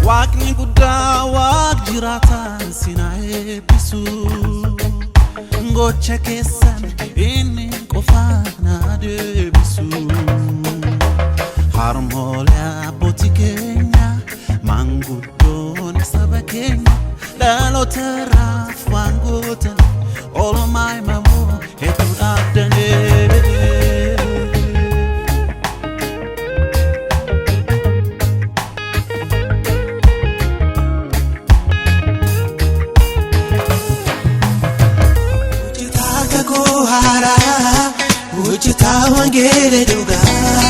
Waaqni guddaa waaq jiraataan sin haa eebbisu. Gocha keessan inni qofaan haa deebisu. Harmoolee abbootii keenya, maanguddoon saba keenya, dhaloota irraaf waan gootan oolmaa himamoo hedduu dhaabdanii. Hojjetaa kakuu haaraa, hojjetaa wangeela dhugaa,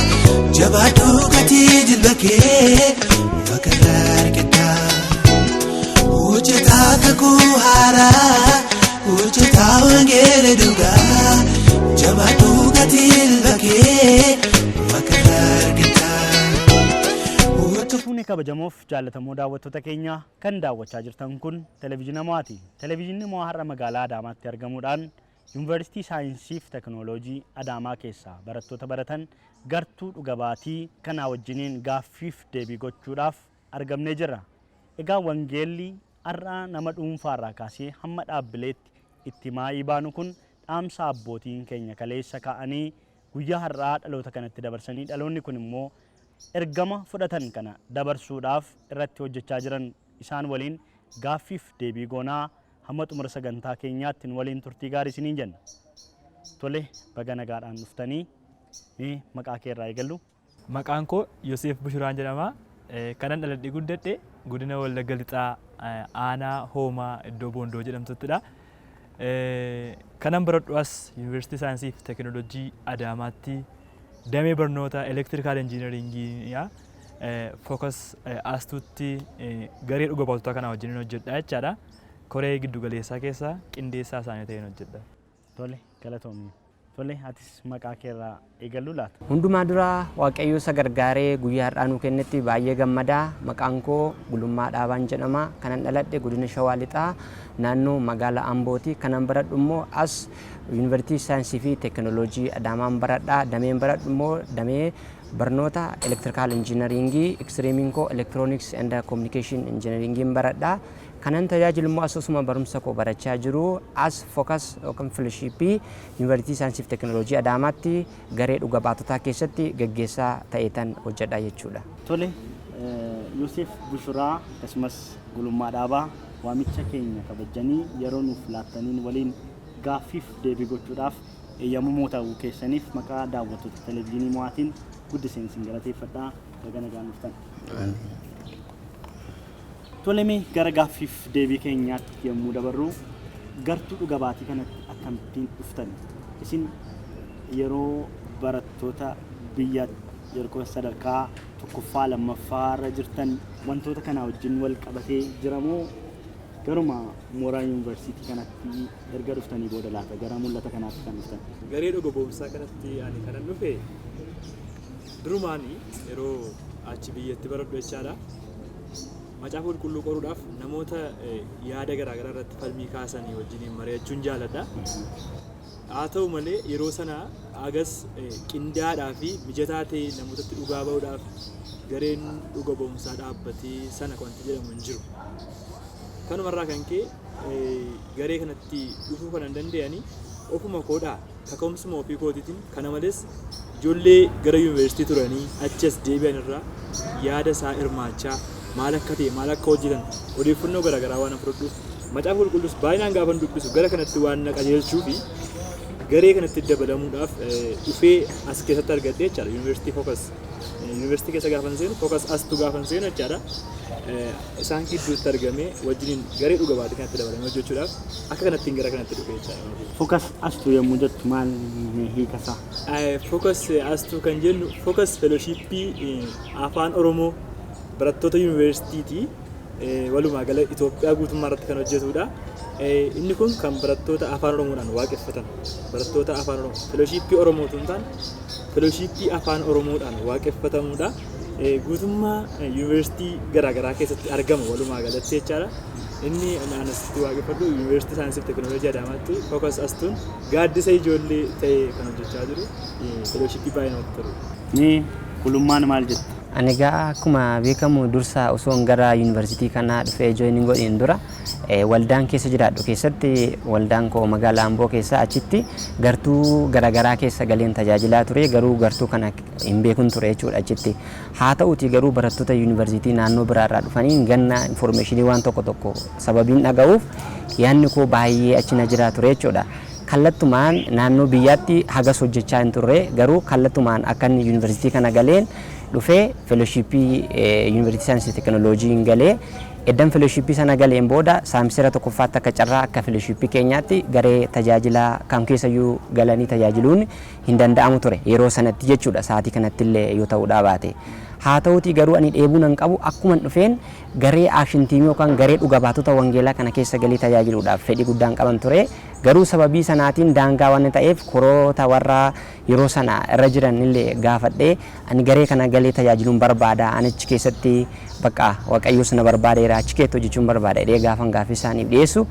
jabaadhuu gatii jilba kee waaqarraa argatta. Hojjetaa kakuu haaraa, hojjetaa wangeela dhugaa, jabaadhuu gatii jilba kee waaqarraa argatta. Bakka fuunee kabajamoof jaallatamoo daawwattoota keenya kan daawwachaa jirtan kun televezyiina Mo'aati. Televezyiinni Mo'aa har'a magaalaa Adaamaatti argamuudhaan Yuunivarsiitii Saayinsii fi Teknooloojii Adaamaa keessaa barattoota baratan gartuu dhuga baatii kanaa wajjiniin gaaffiif deebii gochuudhaaf argamnee jirra. Egaa wangeelli har'a nama dhuunfaarraa kaasee hamma dhaabbileetti itti maayii baanu kun dhaamsa abbootiin keenya kaleessa kaa'anii guyyaa har'aa dhaloota kanatti dabarsanii dhaloonni kun immoo ergama fudhatan kana dabarsuudhaaf irratti hojjechaa jiran isaan waliin gaaffiif deebii goonaa hamma xumura sagantaa keenyaatti nu waliin turtii gaarii isiniin jenna. Tole, baga nagaadhaan dhuftanii. Mee maqaa kee irraa eegallu. Maqaan koo Yoseef Bushuraan jedhama. Kanan dhaladhee guddadhe godina Wallagga Lixaa aanaa Hoomaa iddoo Boondoo jedhamtuttidha. Kanan baradhu as Yuunivarsiitii Saayinsii fi Teekinooloojii Adaamaatti damee barnoota Elektirikaal Injiinariingiidha. Focus Astuutti garee dhuga baatota kanaa wajjin hojjedha jechaadha. Koree giddu galeessaa keessa qindeessaa isaanii ta'een hojjedha. Tole, galatoomi. Tole, atis maqaa kee irraa eegalluu laata? Hundumaa dura Waaqayyo isa gargaaree guyyaa har'aa nuu kennetti baay'ee gammada. Maqaan koo Gulummaa Dhaabaan jedhama. Kanan dhaladhe godina Shawaa Lixaa naannoo magaala Ambooti. Kanan baradhu immoo as Yuunivarsiitii Saayinsii fi Teekinooloojii Adaamaan baradha. Dameen baradhu immoo damee barnoota Elektirikaal Injiinariingii, Ekstiriimiin koo Elektirooniks and Kominikeeshin Injiinariingiin baradha. Kanan tajaajilu immoo asosuma barumsa koo barachaa jiru as Focus yookaan Fellowship Yuunivarsiitii Saayinsii fi Teekinooloojii Adaamaatti garee dhuga baatotaa keessatti gaggeessaa ta'eetan hojjedha jechuudha. Tole, Yoseef Bushuraa akkasumas Gulummaa Dhaabaa, waamicha keenya kabajjanii yeroo nuuf laattaniin waliin gaaffiif deebii gochuudhaaf eeyyamamoo ta'uu keessaniif maqaa daawwattoota televezyiinii Mo'aatiin guddiseen isin galateeffadha. Baga nagaan dhuftan. Tole, mee gara gaaffiif deebii keenyaatti yommuu dabarru, gartuu dhuga baatii kanatti akkamittiin dhuftan? Isin yeroo barattoota biyya yeroo sadarkaa tokkoffaa lammaffaa irra jirtan wantoota kanaa wajjin wal qabatee jiramoo garuma mooraa yuunivarsiitii kanatti erga dhuftanii booda laata gara mul'ata kanaatti kan dhuftan? Garee dhuga ba'umsaa kanatti ani kanan dhufe durumaani yeroo achi biyyatti baradhu jechaadha. Macaafa Qulqulluu qoruudhaaf namoota yaada garaagaraa irratti falmii kaasanii wajjiniin mari'achuun jaaladha. Haa ta'u malee, yeroo sana agas qindaa'aadhaa fi mijataa ta'e namootatti dhugaa ba'uudhaaf gareen dhuga ba'umsaa dhaabbatee sana wanti jedhamu hin jiru. Kanumarraa kan ka'e garee kanatti dhufuu kanan danda'ani ofuma koodhaa kaka'umsuma ofii kootiitiin, kana malees ijoollee gara yuunivarsiitii turanii achi as deebi'an irraa yaada isaa hirmaachaa maal akka ta'e, maal akka hojjetan odeeffannoo garaagaraa waan fudhadhuuf, Macaafa Qulqulluus baay'inaan gaafan dubbisu gara kanatti waan na qajeelchuu fi garee kanatti dabalamuudhaaf dhufee as keessatti argadhe jechaadha. Yuunivarsiitii Focus yuunivarsiitii keessa gaafan seenu, Focus Astu gaafan seenu jechaadha. Isaan gidduutti argamee wajjiniin garee dhuga baatii kanatti dabalamee hojjechuudhaaf akka kanattiin gara kanatti dhufe jechaadha. Focus Astu yommuu jettu maal hiika isaa? Focus Astu kan jennu Focus Fellowship Afaan Oromoo barattoota yuunivarsiitiiti. Walumaa gala Itoophiyaa guutummaa irratti kan hojjetudha. Inni kun kan barattoota Afaan Oromoodhaan waaqeffatan, barattoota Afaan Oromoo, fellowship Oromoo otoo hin taane fellowship Afaan Oromoodhaan waaqeffatamudha. Guutummaa yuunivarsiitii garaagaraa keessatti argama walumaa galatti jechaadha. Inni ani asitti waaqeffadhu Yuunivarsiitii Saayinsii fi Teekinooloojii Adaamaatti Focus Astuun gaaddisa ijoollee ta'ee kan hojjechaa jiru fellowship baay'ee namatti toludha. Mee Gulummaan maal jetta? Ani egaa akkuma beekamu dursa osoon gara yuunivarsiitii kanaa dhufee join godhin dura waldaan keessa jiraadhu keessatti, waldaan koo magaalaa Amboo keessa, achitti gartuu garaagaraa keessa galeen tajaajilaa ture. Garuu gartuu kana hin beekun ture jechuudha achitti. Haa ta'uti garuu barattoota yuunivarsiitii naannoo biraarraa dhufaniin ganna information waan tokko tokko sababiin dhaga'uuf yaadni koo baay'ee achi na jira ture jechuudha. Kallattumaan naannoo biyyaatti hagas hojjechaa hin turre, garuu kallattumaan akka inni yuunivarsiitii kana galeen dhufee fellowship yuunivarsiitii saayinsii teekinooloojii hin galee. Eddan fellowship sana galeen booda saamsira tokkoffaatti akka carraa akka fellowship keenyaatti garee tajaajilaa kam keessayyuu galanii tajaajiluun hin danda'amu ture yeroo sanatti jechuudha, sa'aatii kanatti illee yoo ta'uudhaa baate. Haa ta'utii garuu ani dheebuu nan qabu, akkuman dhufeen garee action team yookaan garee dhuga baatota wangeelaa kana keessa galii tajaajiluudhaaf fedhii guddaan qaban ture. Garuu sababii sanaatiin daangaa waan ta'eef koroota warra yeroo sana irra jiran illee gaafadhee, ani garee kana galee tajaajiluun barbaada, ani achi keessatti bakka Waaqayyoos na barbaadeera, achi keessatti hojjechuun barbaada jedhee gaafan gaaffii isaaniif dhiyeessu,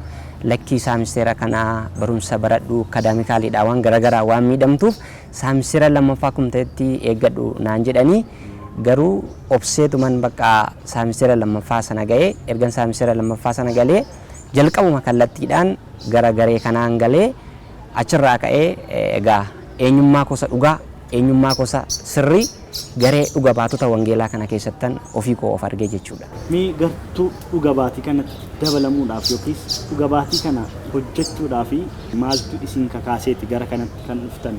lakkii, saamisteera kanaa barumsa baradhu, academically dha waan garaagaraa waan miidhamtuuf saamisteera lammaffaa kun ta'etti eeggadhu naan jedhanii. Garuu obseetuman bakka saamisteera lammaffaa sana ga'ee, ergan saamisteera lammaffaa sana galee jalqabuma kallattiidhaan gara garee kanaan galee, achirraa ka'ee egaa eenyummaa gosa dhugaa, eenyummaa gosa sirrii garee dhuga baatota wangeelaa kana keessattan ofii koo of argee jechuudha. Mee gartuu dhuga baatii kanatti dabalamuudhaaf yookiis dhuga baatii kana hojjechuudhaaf maaltu isin kakaaseeti gara kanatti kan dhuftan?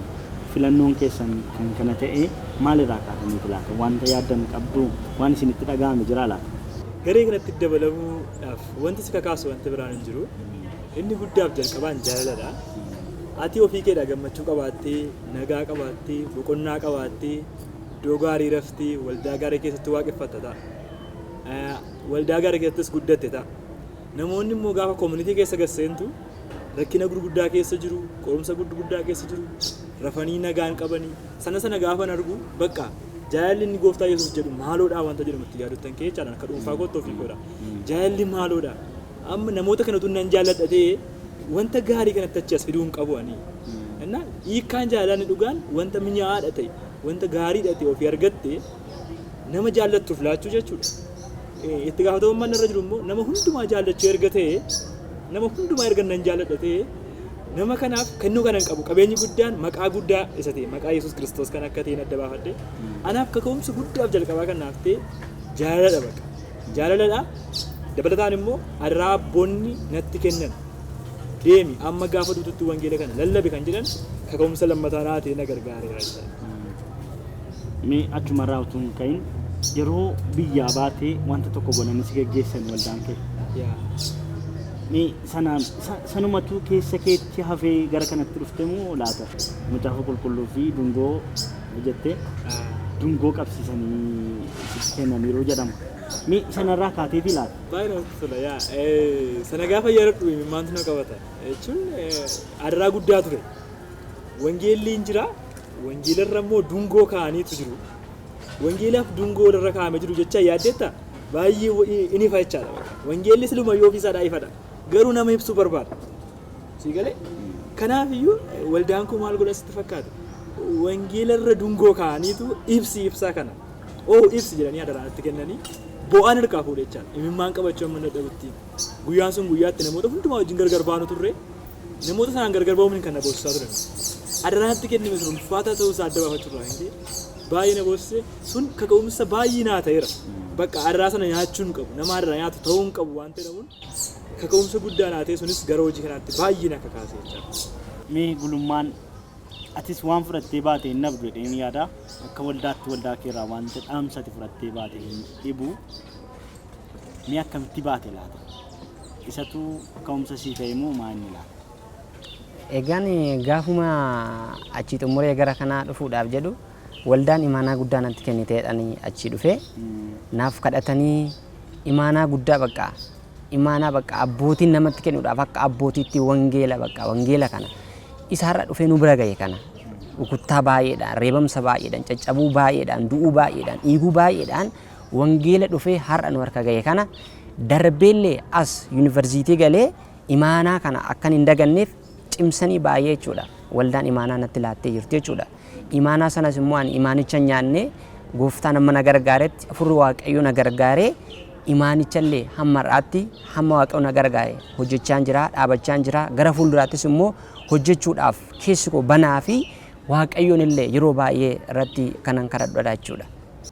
Filannoon keessan kan kana ta'e maalirraa kaataniiti laata? Wanta yaaddan qabdu, waan isinitti dhaga'ame jira laata? Garee kanatti dabalamuudhaaf wanti si kakaasu wanti biraan hin jiru. Inni guddaaf jalqabaan jaalaladha. Ati ofii keedhaa gammachuu qabaattee, nagaa qabaattee, boqonnaa qabaattee, iddoo gaarii raftee, waldaa gaarii keessatti waaqeffatta ta'a. Waldaa gaarii keessattis guddatte ta'a. Namoonni immoo gaafa community keessa gad seentu rakkina gurguddaa keessa jiru, qorumsa gurguddaa keessa jiru, rafanii nagaan qabanii, sana sana gaafan argu bakka jaalalli inni gooftaa Yesuus jedhu maaloodhaa wanta jedhamu itti yaaduttan kee jechaadha, akka dhuunfaa kootti ofii koodha. Jaalalli maaloodha. Amma namoota kana utuu nan jaalladha ta'ee wanta gaarii kanatti achi as fiduu hin qabu ani. Innaa hiikkaan jaalalaa inni dhugaan wanta minyaa'aadha ta'e, wanta gaariidha ta'e ofii argatte nama jaallattuuf laachuu jechuudha. Itti gaafatamummaan irra jiru immoo nama hundumaa jaallachuu erga ta'e, nama hundumaa erga nan jaalladha ta'e, nama kanaaf kennuu kanan qabu qabeenyi guddaan maqaa guddaa isa ta'e maqaa Yesuus Kiristoos kan akka ta'een adda baafadhe. Anaaf kaka'umsa guddaaf jalqabaa kan naaf ta'e jaalaladha bakka. Jaalaladha. Dabalataan immoo adaraa abboonni natti kennan, deemi amma gaafa duututti wangeela kana lallabi kan jedhan, kaka'umsa lammataa naa ta'e na gargaareera jechuudha. Mee achumarraa utuu hin ka'in, yeroo biyyaa baatee wanta tokko godhanii si geggeessan waldaan kee. Mee sanaan sanumatu keessa keetti hafee gara kanatti dhufte moo laata? Macaafa qulqulluu fi dungoo jettee dungoo qabsiisanii sitti kennaniiru jedhama. Mee sanarraa kaateetii laata? Baay'ee namatti tola yaa. Sana gaafa yaadadhu imimmaantu na qabata. Jechuun adaraa guddaa ture. Wangeelli hin jira. Wangeelarra immoo dungoo kaa'aniitu jiru. Wangeelaaf dungoo walirra kaa'amee jiru jecha yaaddeetta baay'ee in ifa jechaadha. Wangeelli silumayyuu ofiisaadhaa ifadha. Garuu nama ibsuu barbaada. Sii galee? Kanaaf iyyuu waldaan kun maal godha sitti fakkaata? Wangeelarra dungoo kaa'aniitu ibsi ibsaa kana. Oo, ibsi jedhanii adaraa natti kennanii bo'aan harkaa fuudhe jechaadha. Imimmaan qabachuu amma dadhabutti. Guyyaan sun guyyaatti namoota hundumaa wajjin gargar baanu turre. Namoota sanaan gargar ba'uun kan na boosisaa turan. Adaraa natti kenname sun ulfaataa ta'uu isaa adda baafachuu irraa kan ka'e baay'ee na boosise. Sun kaka'umsa baay'ee naa ta'eera. Bakka adaraa sana nyaachuu hin qabu. Nama adaraa nyaatu ta'uu hin qabu waan jedhamuun kaka'umsa guddaa naa ta'e, sunis gara hojii kanaatti baay'ee na kakaase jechaadha. Mee Gulummaan, atis waan fudhattee baate hin dhabdu jedheen yaada. Akka waldaatti waldaa keerraa wanta dhaamsati fudhattee baate hin dhibu. Mee akkamitti baate laata? Isatu ka'umsa sii ta'e moo maa inni laata? Egaan gaafuma achii xumuree gara kanaa dhufuudhaaf jedhu waldaan imaanaa guddaa natti kenniteedhaan achii dhufee naaf kadhatanii, imaanaa guddaa, bakka imaanaa bakka abbootiin namatti kennuudhaaf, akka abbootiitti wangeela, bakka wangeela kana isaarra dhufee nu bira gahe kana rukuttaa baay'eedhaan, reebamsa baay'eedhaan, caccabuu baay'eedhaan, du'uu baay'eedhaan, dhiiguu baay'eedhaan wangeela dhufee har'a nu harka gahe kana darbeellee as yuunivarsiitii galee imaanaa kana akkan hin daganneef cimsanii baay'ee jechuudha. Waldaan imaanaa natti laattee jirti jechuudha. Imaanaa sanas immoo ani imaanicha hin nyaanne. Gooftaan amma na gargaaretti, Hafuurri Waaqayyoo na gargaaree, imaanichallee hamma har'aatti, hamma Waaqayyo na gargaare hojjechaan jira, dhaabachaan jira. Gara fuulduraattis immoo hojjechuudhaaf keessi koo banaa fi Waaqayyoon illee yeroo baay'ee irratti kanan kadhadhudha jechuudha.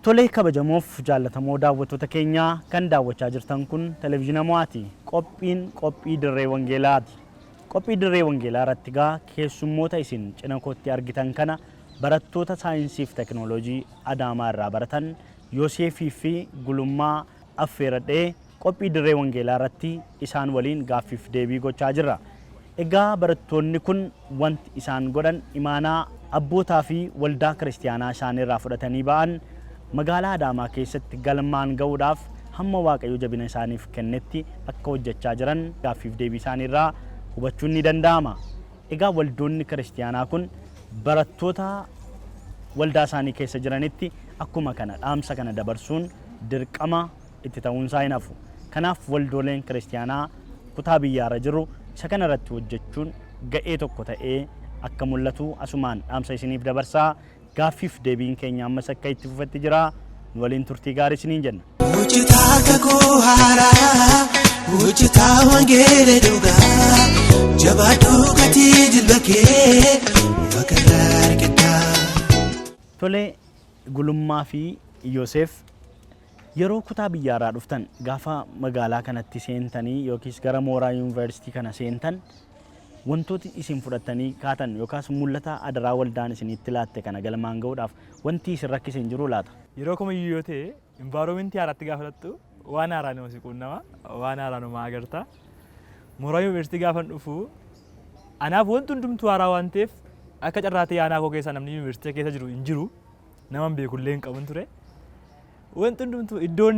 Tolee, kabajamoof jaallatamoo daawwattoota keenyaa, kan daawwachaa jirtan kun Televezyiina Mo'aati. Qophiin qophii Dirree Wangeelaati. Qophii Dirree Wangeelaa irratti gaa keessummoota isin cina kootti argitan kana, barattoota saayinsiif teknooloojii Adaamaa irraa baratan Yoseefii fi Gulummaa affeeradhee qophii Dirree Wangeelaa irratti isaan waliin gaaffiif deebii gochaa jirra. Egaa barattoonni kun wanti isaan godhan, imaanaa abbootaa fi waldaa kiristiyaanaa isaaniirraa fudhatanii ba'an magaalaa Adaamaa keessatti galmaan ga'uudhaaf hamma Waaqayyo jabina isaaniif kennetti akka hojjechaa jiran gaaffiif deebii isaaniirraa hubachuun ni danda'ama. Egaa waldoonni kiristiyaanaa kun barattoota waldaa isaanii keessa jiranitti akkuma kana dhaamsa kana dabarsuun dirqama itti ta'uunsaa hin hafu. Kanaaf waldooleen kiristiyaanaa kutaa biyyaarra jiru isa kana irratti hojjechuun ga'ee tokko ta'ee akka mul'atu asumaan dhaamsa isiniif dabarsaa. Gaaffiif deebiin keenya ammas akka itti fufetti jira. Nu waliin turtii gaarii isiniin jenna. Hojjetaa kakuu haaraa, hojjetaa wangeela dhugaa, jabaadhuu gatii jilba kee waaqarraa argatta. Tole, Gulummaa fi Yoseef, yeroo kutaa biyyaarraa dhuftan, gaafa magaalaa kanatti seentanii yookiis gara mooraa yuunivarsiitii kana seentan, wantooti isin fudhattanii kaatan yookaas mul'ata adaraa waldaan isinitti laatte kana galmaan ga'uudhaaf wanti isin rakkise hin jiru laata? Yeroo kamiyyuu yoo ta'e, environmentii haaraatti gaafa dhattu waan haaraa nama si quunnama, waan haaraa nama agarta. Mooraa yuunivarsiitii gaafan dhufu anaaf wanti hundumtuu haaraa waan ta'eef, akka carraa ta'e aanaa koo keessa namni yuunivarsiitii keessa jiru hin jiru, nama hin beekullee hin qabun ture. Wanti hundumtuu iddoon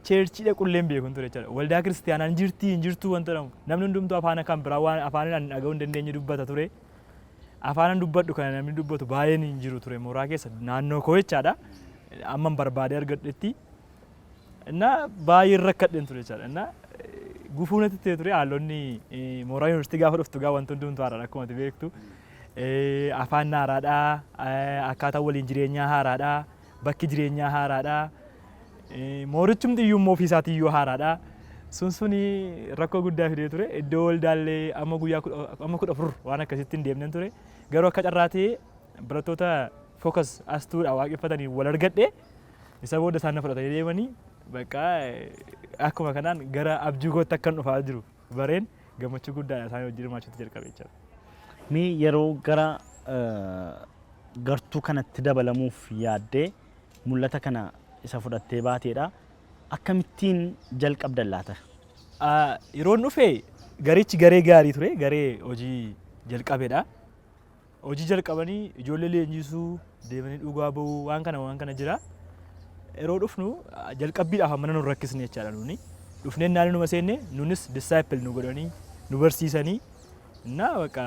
churchii dhaqullee hin beekun ture jechuudha. Waldaa kiristiyaanaa hin jirtii hin jirtuu wanta jedhamu. Namni hundumtuu afaan kan biraa waan afaan ani dhaga'uu hin dandeenye dubbata ture. Afaanan dubbadhu kana namni dubbatu baay'een hin jiru ture mooraa keessa naannoo koo jechaadha. Amman barbaadee argadhetti. Innaa baay'een rakkadheen ture jechaadha. Innaa gufuu natti ta'e ture haalonni mooraa yuunivarsiitii gaafa dhuftu gaa wanti hundumtuu haaraadha akkuma ati beektu. Afaan haaraadha, akkaataan waliin jireenyaa haaraadha, bakki jireenyaa haaraadha. Moorichumti iyyuu immoo ofii isaatii iyyuu haaraadha. Sun suni rakkoo guddaa fidee ture. Iddoo waldaallee amma guyyaa amma 14 waan akkasitti hin deemnen ture. Garuu akka carraa ta'ee barattoota Focus astuudha waaqeffatanii wal argadhe. Isa booda isaan na fudhatanii deemanii, bakka akkuma kanaan gara abjuu kootti akkan dhufaa jiru bareen gammachuu guddaadha isaan wajjin hirmaachuutti jalqabe jechuudha. Mee yeroo gara gartuu kanatti dabalamuuf yaaddee mul'ata kana isa fudhattee baateedha. Akkamittiin jalqabdan laata? Yeroon dhufe garichi garee gaarii ture, garee hojii jalqabedha. Hojii jalqabanii ijoollee leenjisuu, deemanii dhugaa ba'uu, waan kana jira. Yeroo dhufnu jalqabbiidhaaf mana nu rakkisne jechaadha nuni. Dhufnee naannoo numa seenne, nunis disciple nu godhanii nu barsiisanii na bakka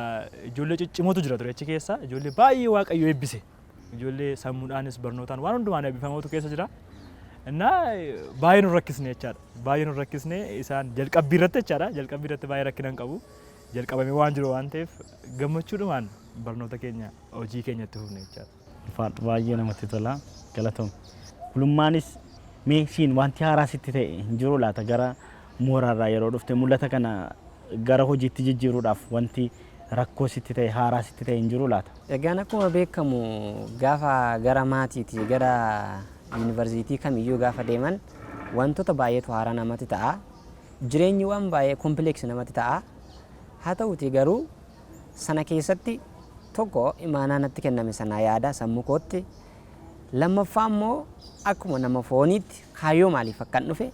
ijoollee ciccimootu jira ture achi keessa, ijoollee baay'ee Waaqayyo eebbise. Ijoollee sammuudhaanis barnootaan waan hundumaan eebbifamootu keessa jira. Innaa baay'ee nu rakkisne jechaadha. Baay'ee nu rakkisne isaan jalqabbii irratti jechaadha. Jalqabbii irratti baay'ee rakkina hin qabu. Jalqabamee waan jiru waan ta'eef gammachuudhumaan barnoota keenya, hojii keenya itti fufne jechaadha. Ulfaadhu, baay'ee namatti tola. Galatoom. Gulummaanis mee siin wanti haaraa sitti ta'e hin jiru laata? Gara mooraarraa yeroo dhufte mul'ata kana gara hojiitti jijjiiruudhaaf wanti rakkoo sitti ta'e, haaraa sitti ta'e hin jiru laata? Egaan akkuma beekamu gaafa gara maatiiti gara yuunivarsiitii kamiyyuu gaafa deeman wantoota baay'eetu haaraa namatti ta'a. Jireenyi waan baay'ee complex namatti ta'a. Haa ta'uutii garuu sana keessatti tokko imaanaa natti kenname sana yaada sammuu kootti, lammaffaa immoo akkuma nama fooniitti kaayyoo maaliif akkan dhufe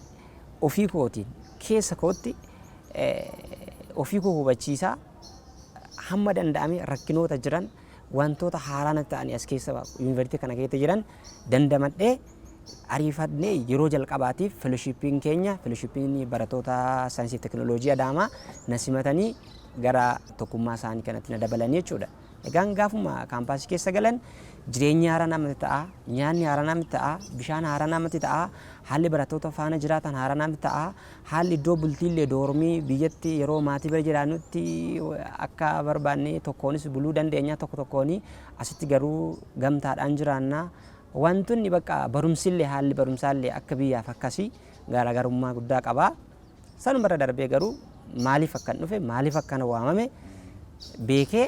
ofii kootiin keessa kootti ofii koo hubachiisaa, hamma danda'ame rakkinoota jiran, wantoota haaraa natti ta'anii as keessa yuunivarsiitii kana keessa jiran dandamadhee ariifadnee yeroo jalqabaatiif fellowshippiin keenya, fellowshippiin barattoota saayinsii fi teknooloojii Adaamaa na simatanii gara tokkummaa isaanii kanatti na dabalanii jechuudha. Egaan gaafuma kaampaasii keessa galan jireenyi haaraa namatti ta'a, nyaanni haaraa namatti ta'a, bishaan haaraa namatti ta'a, haalli barattoota faana jiraatan haaraa namatti ta'a, haalli iddoo bultiillee dormii biyyatti yeroo maatii bira jiraannutti akka barbaanne tokkoonis buluu dandeenya, tokko tokkooni asitti garuu gamtaadhaan jiraanna. Wantoonni bakka barumsillee haalli barumsaallee akka biyyaaf akkasii garaagarummaa guddaa qaba. Sanumarra darbee garuu maaliif akkan dhufe, maaliif akkana waamame beekee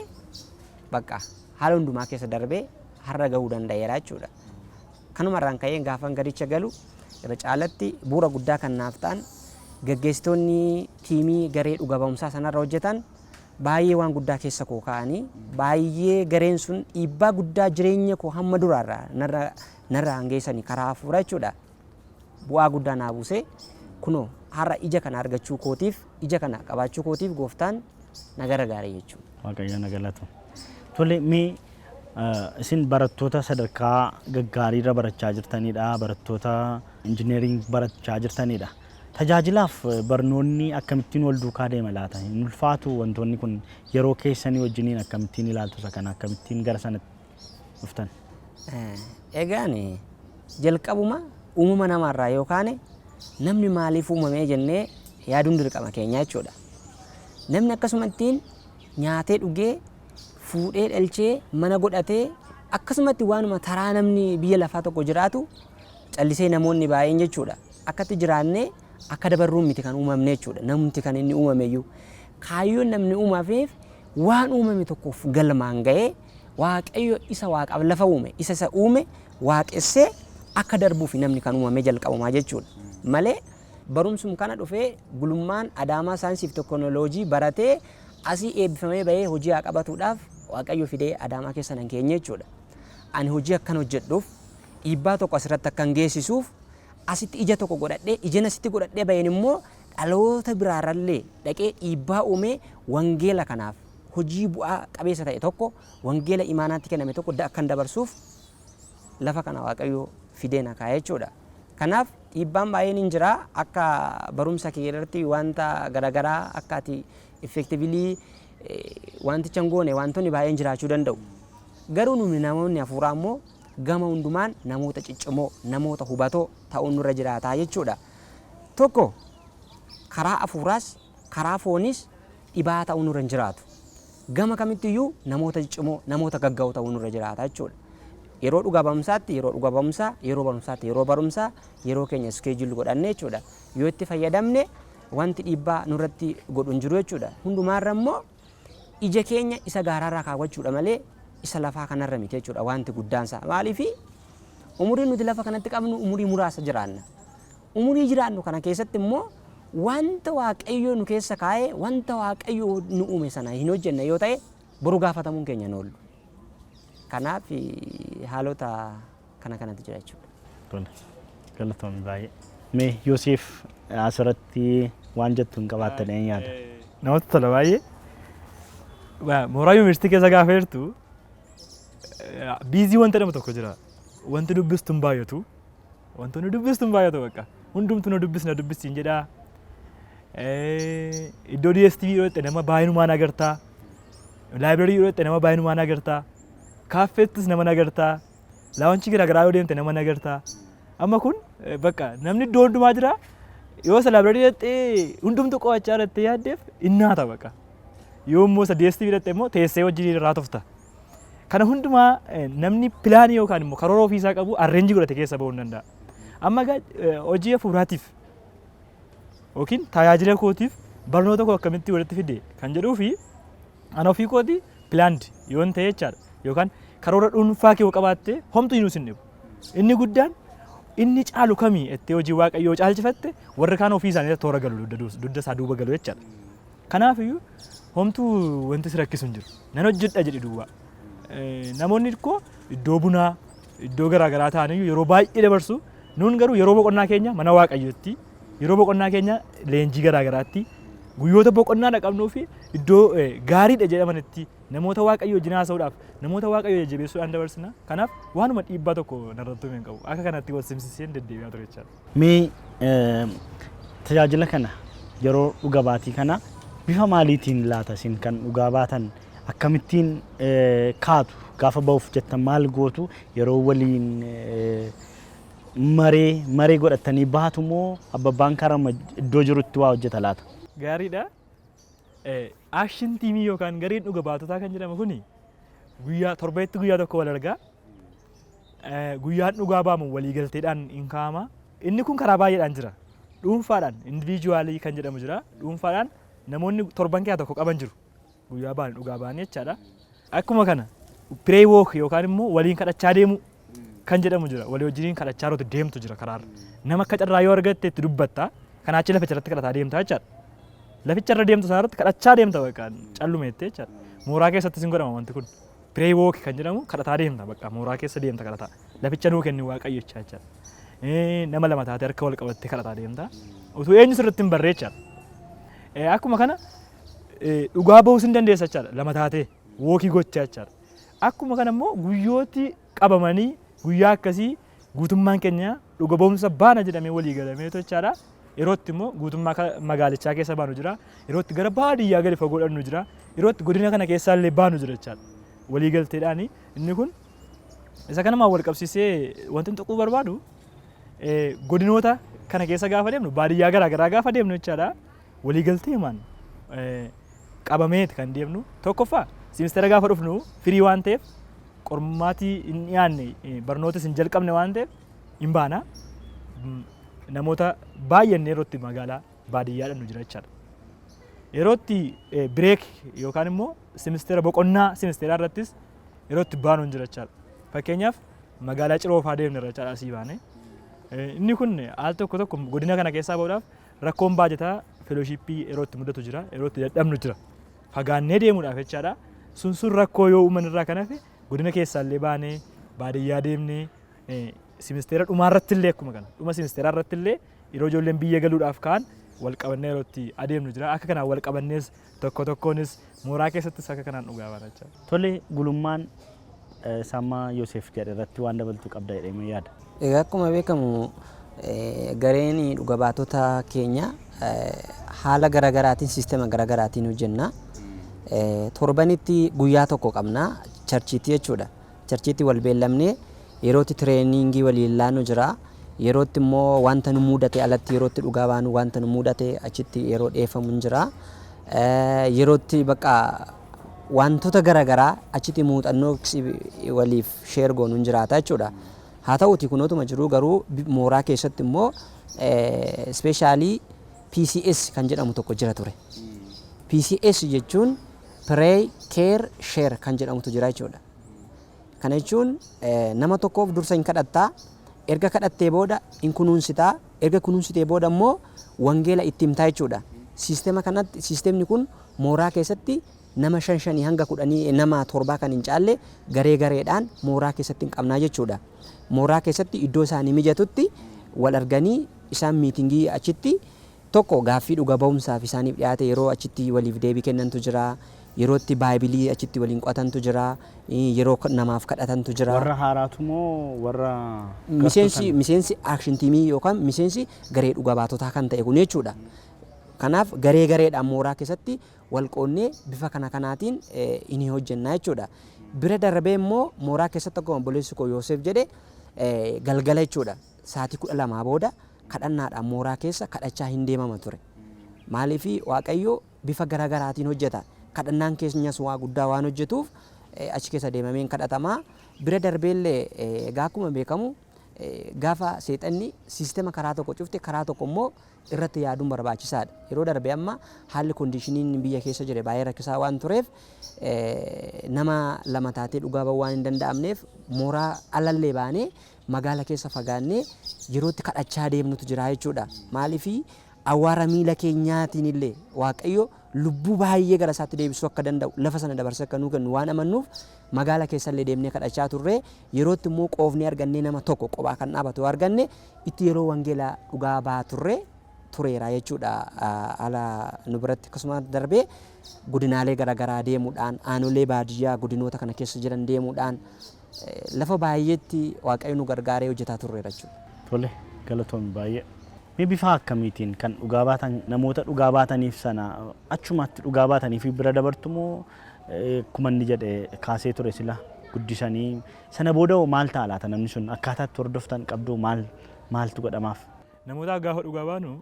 bakka haala hundumaa keessa darbee har'a gahuu danda'eera jechuudha. Kanumarraan ka'ee gaafan garicha galu irra caalatti bu'uura guddaa kan naaf ta'an gaggeessitoonni tiimii garee dhuga ba'umsaa sanarra hojjetan baay'ee waan guddaa keessa koo kaa'anii, baay'ee gareen sun dhiibbaa guddaa jireenya koo hamma duraarraa narra hangeessanii karaa hafuuraa jechuudha. Bu'aa guddaa naa buusee kunoo har'a ija kana argachuu kootiif, ija kana qabaachuu kootiif gooftaan na gargaare jechuudha. Waaqayyo na galatu. Tole, mee isin barattoota sadarkaa gaggaariirra barachaa jirtanidha. Barattoota engineering barachaa jirtanidha. Tajaajilaaf barnoonni akkamittiin wal duukaa deema laata? Hin ulfaatu wantoonni kun? Yeroo keessanii wajjiniin akkamittiin ilaaltu isa kana? Akkamittiin gara sanatti dhuftan? Egaan jalqabuma uumama namaarraa yookaan namni maaliif uumamee jennee yaaduun dirqama keenya jechuudha. Namni akkasumattiin nyaatee, dhugee, fuudhee, dhalchee, mana godhatee, akkasumatti waanuma taraa namni biyya lafaa tokko jiraatu callisee namoonni baay'een jechuudha. Akkatti jiraannee akka dabarruun miti kan uumamne jechuudha. Namti kan inni uumameyyuu. Kaayyoon namni uumameef waan uumame tokkoof galmaan ga'ee Waaqayyo isa waaqaaf lafa uume, isa uume waaqessee akka darbuuf namni kan uumame jalqabumaa jechuudha. Malee barumsum kana dhufee Gulummaan Adaamaa saayinsii fi teekinooloojii baratee asii eebbifamee bahee hojii haa qabatuudhaaf Waaqayyo fidee Adaamaa keessa nan keenye jechuudha. Ani hojii akkan hojjedhuuf, dhiibbaa tokko asirratti akkan geessisuuf, asitti ija tokko godhadhee, ijana asitti godhadhee baheen immoo dhaloota biraarrallee dhaqee dhiibbaa uumee wangeela kanaaf hojii bu'aa qabeessa ta'e tokko, wangeela imaanaatti kenname tokko akkan dabarsuuf lafa kana Waaqayyo fidee na kaa'e jechuudha. Kanaaf dhiibbaan baay'een hin jira, akka barumsa kee irratti wanta garaagaraa akka ati effectively wanticha hin goone wantoonni baay'een jiraachuu danda'u. Garuu nuni namoonni hafuuraa immoo gama hundumaan namoota ciccimoo, namoota hubatoo ta'uun nurra jiraataa jechuudha. Tokko karaa hafuuraas karaa fooniis dhibaa ta'uun nurra hin jiraatu. Gama kamittiyyuu namoota ciccimoo, namoota gagga'oo ta'uun nurra jiraata jechuudha. Yeroo dhuga ba'umsaatti yeroo dhuga ba'umsaa, yeroo barumsaatti yeroo barumsaa, yeroo keenya schedule godhanne jechuudha. Yoo itti fayyadamne wanti dhiibbaa nurratti godhu hin jiru jechuudha. Hundumaarra immoo ija keenya isa gaaraarraa kaawwachuudha malee isa lafaa kanarra miti jechuudha wanti guddaansaa. Maaliifi umuriin nuti lafa kanatti qabnu umurii muraasa jiraanna. Umurii jiraannu kana keessatti immoo wanta Waaqayyo nu keessa kaa'ee, wanta Waaqayyo nu uume sana hin hojjenne yoo ta'e boru gaafatamuun keenya hin oolu. Kanaaf haalota kana kanatu jira jechuudha. Tole, galatoomii baay'ee. Mee Yoseef, asirratti waan jettu hin qabaattan yaada. Namatti tola baay'ee. Mooraa yuunivarsiitii keessa gaafa jirtu busy wanta jedhamu tokko jira. Wanti dubbistu hin baay'atu. Wantoonni dubbistu hin baay'atu bakka. Hundumtuu na dubbis na dubbisiin jedhaa. Iddoo DSTV yeroo itti nama baay'inumaan agartaa. Library yeroo itti nama baay'inumaan agartaa. Kaaffeettis nama agartaa. Lounge garaagaraa yoo deemte nama agartaa. Amma kun bakka namni iddoo hundumaa jira. Yoo isa library dhaqxee hundumtuu qo'achaa irratti yaaddeef innaata bakka. Yoo immoo isa DSTV dhaqxe immoo teessee wajjin irraa tufta. Kana hundumaa namni plan yookaan immoo karoora ofiisaa qabu arrange godhate keessa ba'uu hin danda'a. Amma egaa hojii hafuuraatiif yookiin tajaajila kootiif barnoota koo akkamitti walitti fide kan jedhuu fi ana ofii kooti planned yoon ta'e jechaadha. Yookaan karoora dhuunfaa kee yoo qabaatte homtuu hin sin dhibu. Inni guddaan inni caalu kamii ettee hojii Waaqayyoo caalchifatte warri kaan ofii isaanii toora galu, dugda isaa duuba galu jechaadha. Kanaaf iyyuu homtuu wanti si rakkisu hin jiru. Nan hojjedha jedhi duwwaa. Namoonni ikkoo iddoo bunaa, iddoo garaagaraa ta'aniyyuu yeroo baay'ee dabarsu. Nuun garuu yeroo boqonnaa keenya mana Waaqayyootti, yeroo boqonnaa keenya leenjii garaagaraatti, guyyoota boqonnaa qabnuu fi iddoo gaariidha jedhamanitti namoota Waaqayyoo wajjin haasa'uudhaaf, namoota Waaqayyoo jajjabeessuudhaan dabarsina. Kanaaf waanuma dhiibbaa tokko narratti hin qabu. Akka kanatti wal simsiseen deddeebi'aa ture jechaadha. Mee tajaajila kana, yeroo dhuga baatii kana bifa maaliitiin laata isin kan dhugaa baatan? Akkamittiin kaatu? Gaafa ba'uuf jettan maal gootu? Yeroo waliin maree godhatanii baatu moo abbabbaan karama iddoo jirutti waa hojjeta laata? Gaariidha. Action team yookaan gareen dhuga baatotaa kan jedhamu kuni guyyaa torbeetti guyyaa tokko wal argaa. Guyyaan dhugaa ba'amu waliigalteedhaan hin kaa'ama. Inni kun karaa baay'eedhaan jira. Dhuunfaadhaan individual kan jedhamu jira. Dhuunfaadhaan namoonni torban keessaa tokko qaban jiru. Guyyaa ba'an dhugaa ba'anii jechaadha. Akkuma kana pray walk yookaan immoo waliin kadhachaa deemu kan jedhamu jira. Walii wajjiniin kadhachaa yeroo deemtu jira karaarra. Nama akka carraa yoo argatte itti dubbatta. Kanaa achi laficha irratti kadhataa deemta jechaadha. Laficha irra deemtu sana irratti kadhachaa deemta bakka callumeettee jechaadha. Mooraa keessatti sin godhama wanti kun. Pray walk kan jedhamu kadhataa deemta bakka mooraa keessa deemta kadhataa. Laficha nuu kenni Waaqayyo jechaa jechaadha. Nama lama taatee harka wal qabattee kadhataa deemta. Utuu eenyu sirriitti hin barree jechaadha. Akkuma kana dhugaa ba'uus hin dandeessa jechaadha, lama taatee walk gochaa jechaadha. Akkuma kana immoo guyyooti qabamanii guyyaa akkasii guutummaan keenya dhuga ba'umsa baana jedhamee walii galameetu jechaadha. Yerootti immoo guutummaa magaalichaa keessa baanu jira. Yerootti gara baadiyyaa gadi fagoo dhaqnu jira. Yerootti godina kana keessaa illee baanu jira jechaadha. Walii galteedhaani inni kun isa kanumaan wal qabsiisee wanti inni tuquu barbaadu, godinoota kana keessa gaafa deemnu, baadiyyaa garaa garaa gaafa deemnu jechaadha. Walii galteemaan qabameeti kan deemnu. Tokkoffaa, semester gaafa dhufnu firii waan ta'eef, qormaatii hin dhiyaanne, barnootas hin jalqabne waan ta'eef hin baana. Namoota baay'een yerootti magaalaa baadiyyaa dhaqnu jira jechaadha. Yerootti break yookaan immoo semester boqonnaa semesteraa irrattis yerootti baanu hin jira jechaadha. Fakkeenyaaf, magaalaa Ciroo fa'aa deemne irra jechaadha asii baane. Inni kun al tokko tokko godina kana keessaa bahuudhaaf rakkoon baajataa fellowship yeroo itti mudatu jira, yeroo itti dadhabnu jira. Fagaannee deemuudhaaf jechaadha. Sun sun rakkoo yoo uuman irraa kan hafe, godina keessaallee baanee baadiyyaa deemnee, semester dhumaa irratti illee, akkuma kana dhuma semesteraa irratti illee yeroo ijoolleen biyya galuudhaaf ka'an wal qabannee yeroo itti adeemnu jira. Akka kanaan wal qabannees, tokko tokkoonis, mooraa keessattis akka kanaan dhugaa baana jechaadha. Tole, Gulummaan, Sammaa Yoseef jedhe irratti waan dabaltuu qabda jedhee yaada. Egaa, akkuma beekamu gareen dhuga baatota keenya haala garaagaraatiin, siistema garaagaraatiin hojjenna. Torbanitti guyyaa tokko qabna churchiitti jechuudha. Churchiitti wal beellamnee yerootti training waliin laannu jira. Yerootti immoo wanta nu mudate alatti yerootti dhugaa baanu, wanta nu mudate achitti yeroo dhiyeeffamu hin jira. Yerootti bakka wantoota garaagaraa achitti muuxannoo waliif share goonu hin jiraata jechuudha. Haa ta'uti, kunootuma jiru garuu mooraa keessatti immoo specially PCS kan jedhamu tokko jira ture. PCS jechuun Pray, Care, Share kan jedhamutu jira jechuudha. Kana jechuun nama tokkoof dursa hin kadhattaa, erga kadhattee booda hin kunuunsitaa, erga kunuunsitee booda immoo wangeela itti himtaa jechuudha. Siistema kanatti, siistemni kun mooraa keessatti nama shan shanii hanga 10, nama torbaa kan hin caalle garee gareedhaan mooraa keessatti hin qabnaa jechuudha. Mooraa keessatti iddoo isaanii mijatutti wal arganii isaan meeting achitti tokko gaaffii dhuga ba'umsaaf isaaniif dhiyaate yeroo achitti waliif deebii kennantu jira. Yeroo itti Bible achitti waliin qo'atantu jira. Yeroo namaaf kadhatantu jira. Warra haaraatu moo warra Miseensi, miseensi action team yookaan miseensi garee dhuga baatotaa kan ta'e kun jechuudha. Kanaaf garee gareedhaan mooraa keessatti wal qoonnee bifa kana kanaatiin inni hojjennaa jechuudha. Bira darbee immoo mooraa keessatti akkuma obboleessi koo Yoosef jedhe galgala jechuudha. Sa'aatii 12 booda kadhannaadhaan mooraa keessa kadhachaa hin deemama ture. Maaliif? Waaqayyo bifa garaagaraatiin hojjeta. Kadhannaan keenyas waa guddaa waan hojjetuuf achi keessa deemameen kadhatamaa. Bira darbeellee egaa akkuma beekamu gaafa seexanni siistema karaa tokko cufte, karaa tokko immoo irratti yaaduun barbaachisaadha. Yeroo darbe amma haalli conditioniin biyya keessa jire baay'ee rakkisaa waan tureef, nama lama taatee dhugaa ba'uu waan hin danda'amneef, mooraa alallee baanee magaala keessa fagaannee yerootti kadhachaa deemnutu jira jechuudha. Maaliifii awwaara miila keenyaatiin illee Waaqayyo lubbuu baay'ee gara isaatti deebisuu akka danda'u, lafa sana dabarsee akka nuu kennu waan amannuuf, magaala keessallee deemnee kadhachaa turre. Yerootti immoo qoofnee argannee nama tokko qophaa kan dhaabatu yoo arganne itti yeroo wangeela dhugaa ba'aa turre tureera jechuudha ala nu biratti. Akkasuma darbee godinaalee garaagaraa deemuudhaan, aanolee baadiyyaa godinoota kana keessa jiran deemuudhaan, lafa baay'eetti Waaqayyo nu gargaaree hojjetaa turreera jechuudha. Tole, galatoomi baay'ee. Mee bifa akkamiitiin kan dhugaa baatan, namoota dhugaa baataniif sana achumatti dhugaa baatanii fi bira dabartu moo, akkuma inni jedhe kaasee ture sila guddisanii sana booda hoo maal ta'a laata? Namni sun akkaataa itti hordoftan qabdu, maal maaltu godhamaaf? Namootaaf gaafa dhugaa baanu,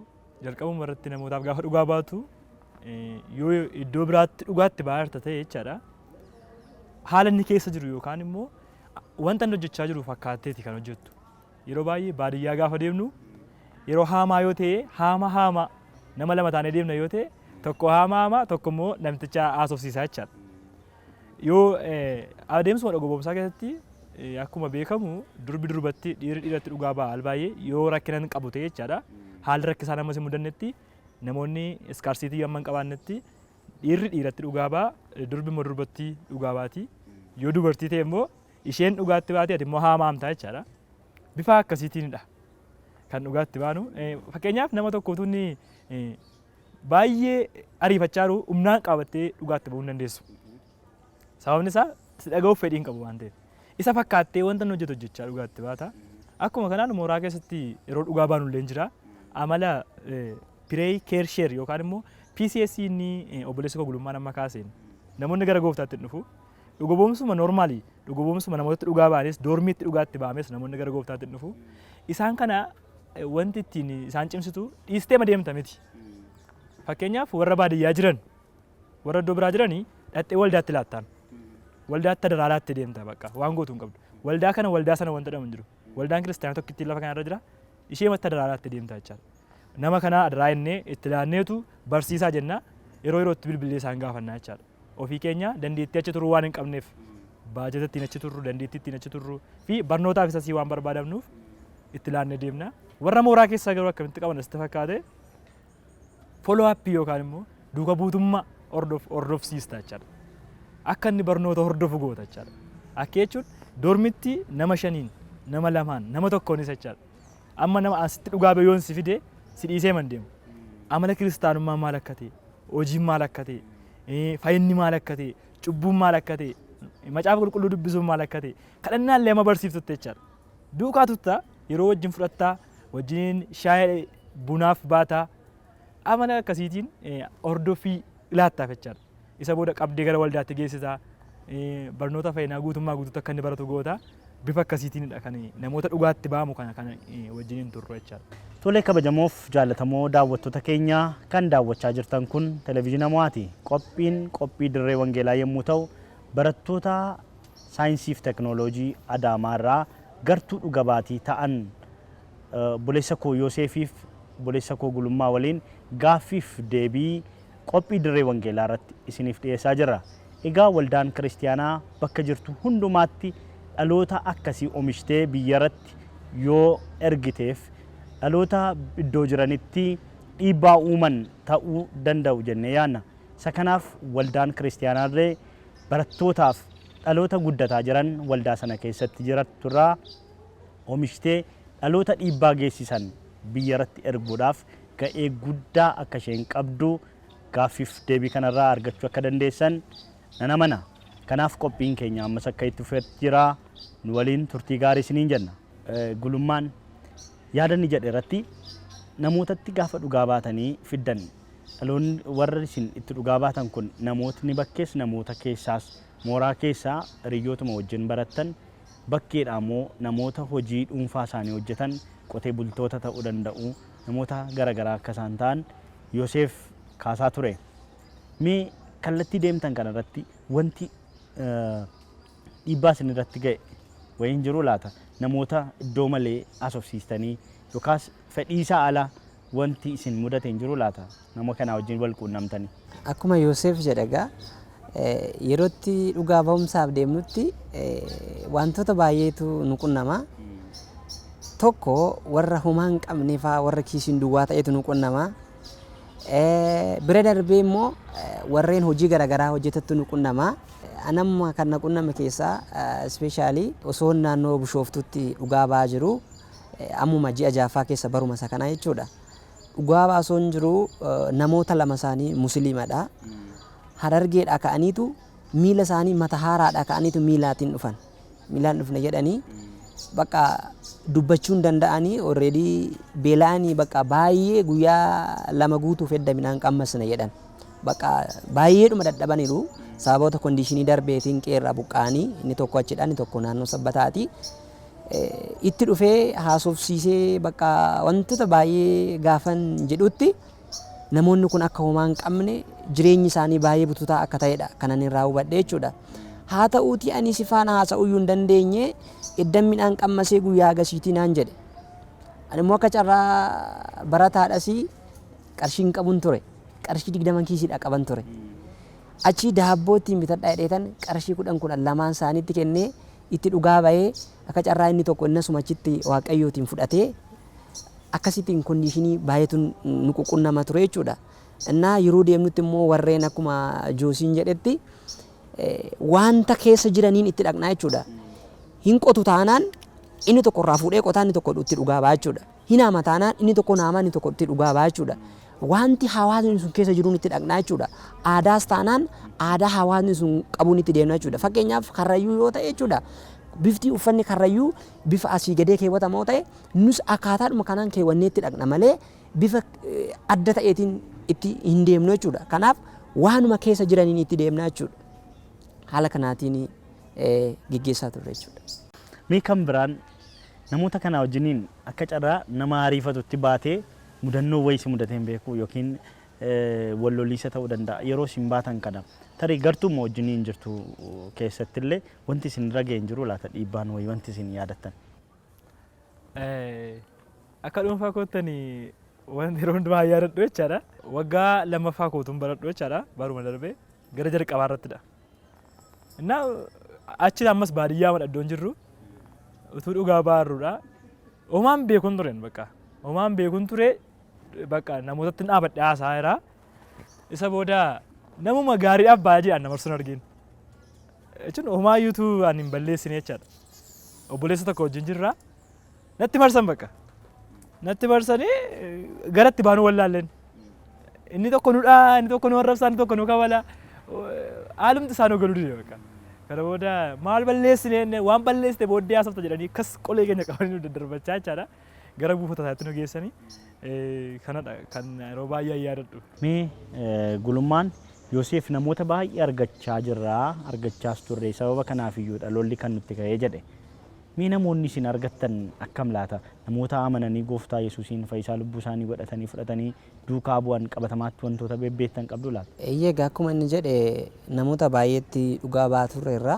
jalqabuma irratti namootaaf gaafa dhugaa baatu, yoo iddoo biraatti dhugaatti ba'aa jirta ta'e jechaadha. Haala inni keessa jiru yookaan immoo Wanta inni hojjechaa jiru fakkaatteeti kan hojjettu. Yeroo baay'ee baadiyyaa gaafa deemnu, yeroo haamaa yoo ta'e, haama haama nama lama taanee deemna yoo ta'e, tokko haama haama, tokko immoo namticha haasofsiisaa jechaadha. Yoo adeemsuma dhuga ba'umsaa keessatti, akkuma beekamu durbi durbatti, dhiirri dhiiratti dhugaa ba'a al baay'ee yoo rakkina hin qabu ta'e jechaadha. Haalli rakkisaa namas hin mudannetti, namoonni scarcity amma hin qabaannetti, dhiirri dhiiratti dhugaa ba'a, durbi immoo durbatti dhugaa baati. Yoo dubartii ta'e immoo isheen dhugaatti baate, ati immoo haama haamtaa jechaadha. Bifa akkasiitiinidha kan dhugaatti baanu. Fakkeenyaaf, nama tokko utuu inni baay'ee ariifachaa jiru humnaan qabattee dhugaatti bahuu hin dandeessu. Sababni isaa si dhaga'uuf fedhii hin qabu waan ta'eef. Isa fakkaattee wanta inni hojjetu hojjechaa dhugaatti baata. Akkuma kanaan mooraa keessatti yeroo dhugaa baanu illee jira. Amala pray, care, share yookaan immoo PCS inni obboleessi koo Gulummaan amma kaaseen namoonni gara gooftaatti hin dhufu. Dhuga ba'umsuma normal, dhuga ba'umsuma namootatti dhugaa ba'anis, dormiitti dhugaatti ba'ames namoonni gara gooftaatti hin dhufu. Isaan kana wanti ittiin isaan cimsitu dhiistee deemta miti. Fakkeenyaaf, warra baadiyyaa jiran, warra iddoo biraa jiranii dhattee waldaatti laattaan. Waldaatti daraaraatti deemta, bakka waan gootu hin qabdu. Waldaa kana, waldaa sana wanta jedhamu hin jiru. Waldaan kiristaanaa tokkittiin lafa kanarra jira. Ishee matti daraaraatti deemta jechaadha. Nama kana adaraa innee itti laanneetu barsiisaa jenna, yeroo yerootti bilbilee isaan gaafannaa jechaadha. Ofii keenya dandeettii achi turuu waan hin qabneef, baajata ittiin achi turru, dandeettii ittiin achi turru fi barnootaaf isasii waan barbaadamnuuf itti laannee deemna. Warra mooraa keessaa garuu akkamitti qaban asitti fakkaate, follow up yookaan immoo duuka buutummaa hordofsiista jechaadha. Akka inni barnoota hordofu goota jechaadha. Akka jechuun dormitti nama shaniin, nama lamaan, nama tokkoonis jechaadha. Amma nama asitti dhugaa bayoon si fide si dhiisee man deemu. Amala kiristaanummaa maal akka ta'e, hojiin maal akka ta'e, fayyinni maal akka ta'e, cubbuun maal akka ta'e, macaafa qulqulluu dubbisuun maal akka ta'e, kadhannaa illee amma barsiiftutti jechaadha. Duukaa tuttaa, yeroo wajjin fudhattaa, wajjin shaayii bunaaf baataa, amala akkasiitiin hordoffii laattaaf jechaadha. Isa booda qabdee gara waldaatti geessisaa, barnoota fayyinaa guutummaa guutuutti akka inni baratu goota. Bifa akkasiitiinidha kan namoota dhugaatti ba'amu kana wajjin hin turru jechaadha. Tole, kabajamoof jaallatamoo daawwattoota keenya, kan daawwachaa jirtan kun televezyiina Mo'aati. Qophiin qophii dirree wangeelaa yommuu ta'u, barattoota saayinsii fi teknooloojii Adaamaa irraa gartuu dhuga baatii ta'an obboleessa koo Yoosefiif obboleessa koo Gulummaa waliin gaaffiif deebii qophii dirree wangeelaa irratti isiniif dhiyeessaa jirra. Egaa waldaan kiristaanaa bakka jirtu hundumaatti dhaloota akkasii oomishtee biyya irratti yoo ergiteef, dhaloota iddoo jiranitti dhiibbaa uuman ta'uu danda'u jennee yaadna. Isa kanaaf waldaan kiristaanaallee barattootaaf dhaloota guddataa jiran waldaa sana keessatti jiraatturraa oomishtee dhaloota dhiibbaa geessisan biyya irratti erguudhaaf ga'ee guddaa akka isheen qabdu gaaffiif deebii kanarraa argachuu akka dandeessan nan amana. Kanaaf qophiin keenya ammas akka itti fufetti jira. Nu waliin turtii gaarii isiniin jenna. Gulummaan yaada inni jedhe irratti, namootatti gaafa dhugaa baatanii fiddan, dhaloonni warra isin itti dhugaa baatan kun namootni bakkees, namoota keessaas, mooraa keessaa hiriyyootuma wajjin barattan, bakkeedha immoo namoota hojii dhuunfaa isaanii hojjetan, qotee bultoota ta'uu danda'u, namoota garaagaraa akka isaan ta'an Yoseef kaasaa ture. Mee kallattii deemtan kanarratti wanti dhiibbaa isin irratti ga'e wayii hin jiru laata? Namoota iddoo malee haasofsiistanii yookaas fedhiisaa ala wanti isin mudate hin jiru laata? Nama kanaa wajjin wal quunnamtanii. Akkuma Yoosef jedhe egaa, yerootti dhugaa ba'umsaaf deemnutti wantoota baay'eetu nu qunnama. Tokko warra homaa hin qabne fa'aa, warra kiisiin duwwaa ta'etu nu qunnama. Bira darbee immoo warreen hojii garaagaraa hojjetantu nu qunnama. Anamma kan na qunname keessaa, especially osoo naannoo Bishooftutti dhugaa ba'aa jiru, ammuma ji'a jaaffaa keessa baruma isa kanaa jechuudha. Dhugaa ba'aa jiru namoota lama isaanii musliimadha. Harargeedhaa ka'aniitu miila isaanii mata haaraadhaa ka'aniitu miilaatiin dhufan. Miilaan dhufne jedhanii bakka dubbachuu hin danda'anii, already beela'anii, bakka baay'ee guyyaa 2 guutuuf edda midhaan qammasne jedhan. Bakka baay'eedhuma dadhabaniiru. Sababoota condition darbeetiin qeerraa buqqa'anii, inni tokko achidha, inni tokko naannoo Sabbataati. Itti dhufee haasofsiisee bakka wantoota baay'ee gaafan jedhutti, namoonni kun akka homaa hin qabne, jireenyi isaanii baay'ee bututaa akka ta'edha kanan irraa hubadhe jechuudha. Haa ta'uutii ani si faana haasa'uu hin dandeenye, eddan midhaan qammasee guyyaa agasiitii naan jedhe. Ani immoo akka carraa barataadhas qarshii hin qabun ture. Qarshii 20 kiisiidha qaban ture. Achii daabboo ittiin bitadhaa jedheetan qarshii 10 10 lamaan isaaniitti kennee itti dhugaa ba'ee, akka carraa inni tokko innasuma achitti Waaqayyootiin fudhatee, akkasittiin condition baay'eetu nu ququnnama ture jechuudha. Innaa yeroo deemnutti immoo warreen akkuma Joosiin jedhetti wanta keessa jiraniin itti dhaqnaa jechuudha. Hin qotu taanaan inni tokko irraa fuudhee qotaa, inni tokko itti dhugaa ba'a jechuudha. Hin haama taanaan inni tokko naamaa, inni tokko itti dhugaa ba'a jechuudha. Wanti hawaasni sun keessa jiruun itti dhaqnaa jechuudha. Aadaas taanaan aadaa hawaasni sun qabuun itti deemna jechuudha. Fakkeenyaaf Karrayyuu yoo ta'e jechuudha. Bifti uffanni Karrayyuu bifa asii gadee keewwatamoo ta'e, nus akkaataadhuma kanaan keewwannee itti dhaqna malee bifa adda ta'eetiin itti hin deemnu jechuudha. Kanaaf waanuma keessa jiraniin itti deemna jechuudha. Haala kanaatiin geggeessaa turre jechuudha. Mee kan biraan namoota kanaa wajjiniin akka carraa nama ariifatutti baatee mudannoo wayii si mudatee hin beeku yookiin wal loliisa ta'uu danda'a. Yeroo isin baatan kana tarii gartuuma wajjiniin jirtu keessatti illee wanti isin irra ga'e hin jiru laata, dhiibbaan wayii wanti isin yaadattan? Akka dhuunfaa koottani wanti yeroo hundumaa yaadadhu jechaadha. Waggaa lammaffaa kootuun baradhu jechaadha. Baruma darbee gara jalqabaa irrattidha. Innaa achi ammas baadiyyaa madha iddoon jirru utuu dhugaa baarruudha. Homaan beekuun tureen bakka. Homaan beekuun ture bakka, namootatti dhaabadhe haasaa jira. Isa booda namuma gaariidhaaf baay'ee jedhan nama sun argin. Jechuun homaayyuutu ani hin balleessine jechaadha. Obboleessa tokko wajjin jirra. Natti marsan bakka. Natti marsanii garatti baanuu wallaalleen. Inni tokko nu dhaa, inni tokko nu arrabsaa, inni tokko nu kabala. Haalumti isaa nu galuu dide bakka. Kana booda maal balleessine, waan balleessite booddee haasofta jedhanii akkas qolee keenya qabanii nu daddarbachaa jechaadha. Gara buufata isaatti nu geessanii, kanadha kan yeroo baay'ee yaadadhu. Mee Gulummaan, Yoseef namoota baay'ee argachaa jirraa, argachaas turre, sababa kanaaf iyyuudha lolli kan nutti ka'ee jedhe. Mee namoonni isin argattan akkam laata? Namoota amananii Gooftaa Yesuusiin fayyisaa lubbuu isaanii godhatanii fudhatanii duukaa bu'an qabatamaatti wantoota bebbeektan qabdu laata? Eeyyee, egaa akkuma inni jedhe namoota baay'eetti dhugaa ba'aa turreerra.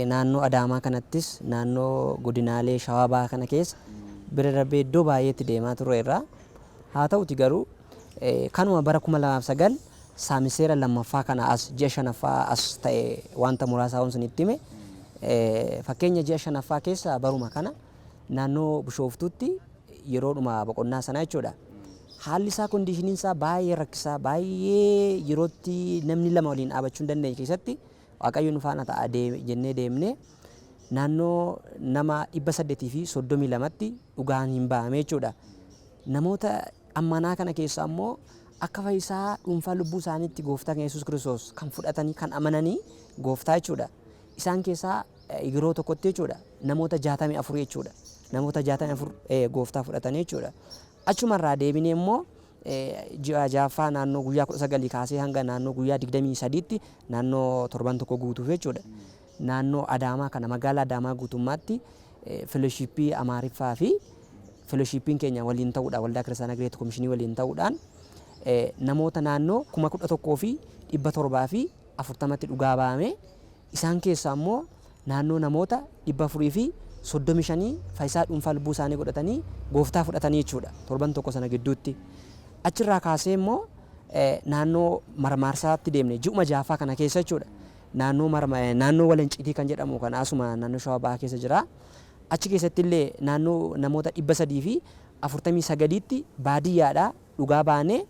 Naannoo Adaamaa kanattis, naannoo godinaalee Shawaa Bahaa kana keessa bira darbee iddoo baay'eetti deemaa turreerra. Haa ta'uti garuu kanuma bara 2009 saamiseera lammaffaa kana as ji'a shanaffaa as ta'e wanta muraasaa waan isinitti hime, fakkeenya ji'a shanaffaa keessa baruma kana naannoo Bishooftuutti yeroodhuma boqonnaa sanaa jechuudha. Haalli isaa, conditioniin isaa baay'ee rakkisaa, baay'ee yerootti namni lama waliin dhaabachuu hin dandeenye keessatti Waaqayyo nu faana ta'a jennee deemnee naannoo nama 832tti dhugaan hin ba'ame jechuudha. Namoota ammanaa kana keessaa immoo akka fayyisaa dhuunfaa lubbuu isaaniitti Gooftaa keenya Yesuus Kiristoos kan fudhatanii, kan amananii Gooftaa jechuudha. Isaan keessaa yeroo tokkotti jechuudha namoota 64 jechuudha. Namoota 64 Gooftaa fudhatanii jechuudha. Achumarraa deebinee immoo ji'a ja'affaa naannoo guyyaa 19 kaasee hanga naannoo guyyaa 23tti, naannoo torban tokko guutuuf jechuudha. Naannoo Adaamaa kana, magaalaa Adaamaa guutummaatti fellowshippii Amaariffaa fi fellowshippiin keenya waliin ta'uudhaan, Waldaa Kiristaanaa Great Commissionii waliin ta'uudhaan, namoota naannoo 11,740tti dhugaa ba'ame. Isaan keessaa immoo naannoo namoota 435 fayyisaa dhuunfaa lubbuu isaanii godhatanii Gooftaa fudhatanii jechuudha torban tokko sana gidduutti. Achirraa kaasee immoo naannoo Marmaarsaatti deemne, ji'uma ja'affaa kana keessa jechuudha. Naannoo naannoo Walanciitii kan jedhamu kan asuma naannoo Shawaa Bahaa keessa jira. Achi keessatti illee naannoo namoota 349tti baadiyyaadha dhugaa baanee,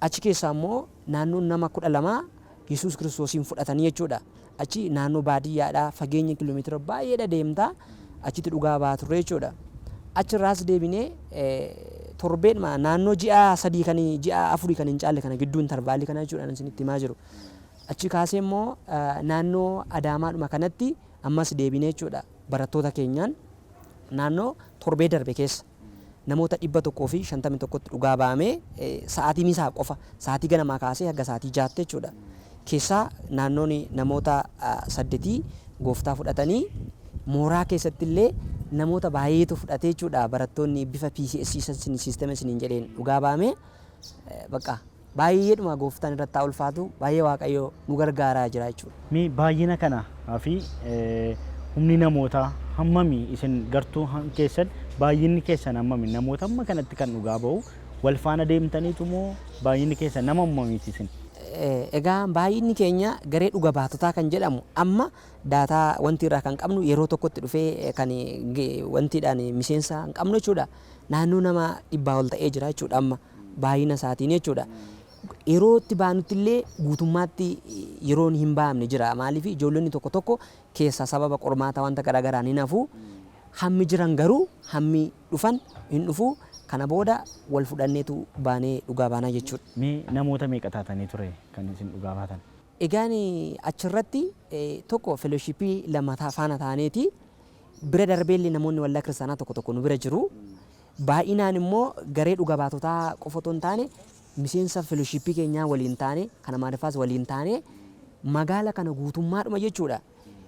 achi keessaa immoo naannoo nama 12 Yesuus Kiristoosiin fudhatanii jechuudha. Achi naannoo baadiyyaadha, fageenya kiiloomeetira baay'eedha deemta, achitti dhugaa ba'aa turre jechuudha. Achirraas deebinee torbeedhuma naannoo ji'a 3 kan ji'a 4 kan hin caalle kana gidduu, intervalii kana jechuudha isinitti himaa jiru. Achi kaasee immoo naannoo Adaamaadhuma kanatti ammas deebinee jechuudha, barattoota keenyaan naannoo torbee darbe keessa namoota 151tti dhugaa ba'amee, sa'aatii misaa qofa, sa'aatii ganamaa kaasee haga sa'aatii 6tti jechuudha. Keessaa naannoon namoota saddetii Gooftaa fudhatanii, mooraa keessatti illee namoota baay'eetu fudhatee jechuudha, barattoonni bifa PCS systema isiniin jedheen dhugaa ba'amee bakka. Baay'eedhuma gooftaan irratti haa ulfaatu, baay'ee Waaqayyo nu gargaaraa jira jechuudha. Mee baay'ina kana fi humni namootaa hammami isin gartuu keessan baay'inni keessan hammami namoota amma kanatti kan dhugaa ba'u wal faana deemtaniitu moo baay'inni keessan nama hammamiiti isin? Egaa baay'inni keenya garee dhuga baatotaa kan jedhamu amma daataa wanti irraa kan qabnu yeroo tokkotti dhufee kan wantiidhaan miseensa hin qabnu jechuudha. Naannoo nama 100 ol ta'ee jira jechuudha amma baay'ina isaatiin jechuudha. Yeroo itti baanutti illee guutummaatti yeroon hin bahamne jira. Maaliif ijoollonni tokko tokko keessaa sababa qormaata wanta garaagaraan hin hafu. Hammi jiran garuu hammi dhufan hin dhufu. Kana booda wal fudhanneetu baanee dhugaa baanaa jechuudha. Mee namoota meeqa taatanii ture kan isin dhugaa baatan? Egaan achirratti tokko fellowshipii lama faana taaneeti bira darbeellee namoonni waldaa kiristaanaa tokko tokko nu bira jiru. Baay'inaan immoo garee dhuga baatotaa qofa otoo hin taane miseensa fellowshipii keenyaa waliin taane kan Amaariffaas waliin taane magaala kana guutummaadhuma jechuudha.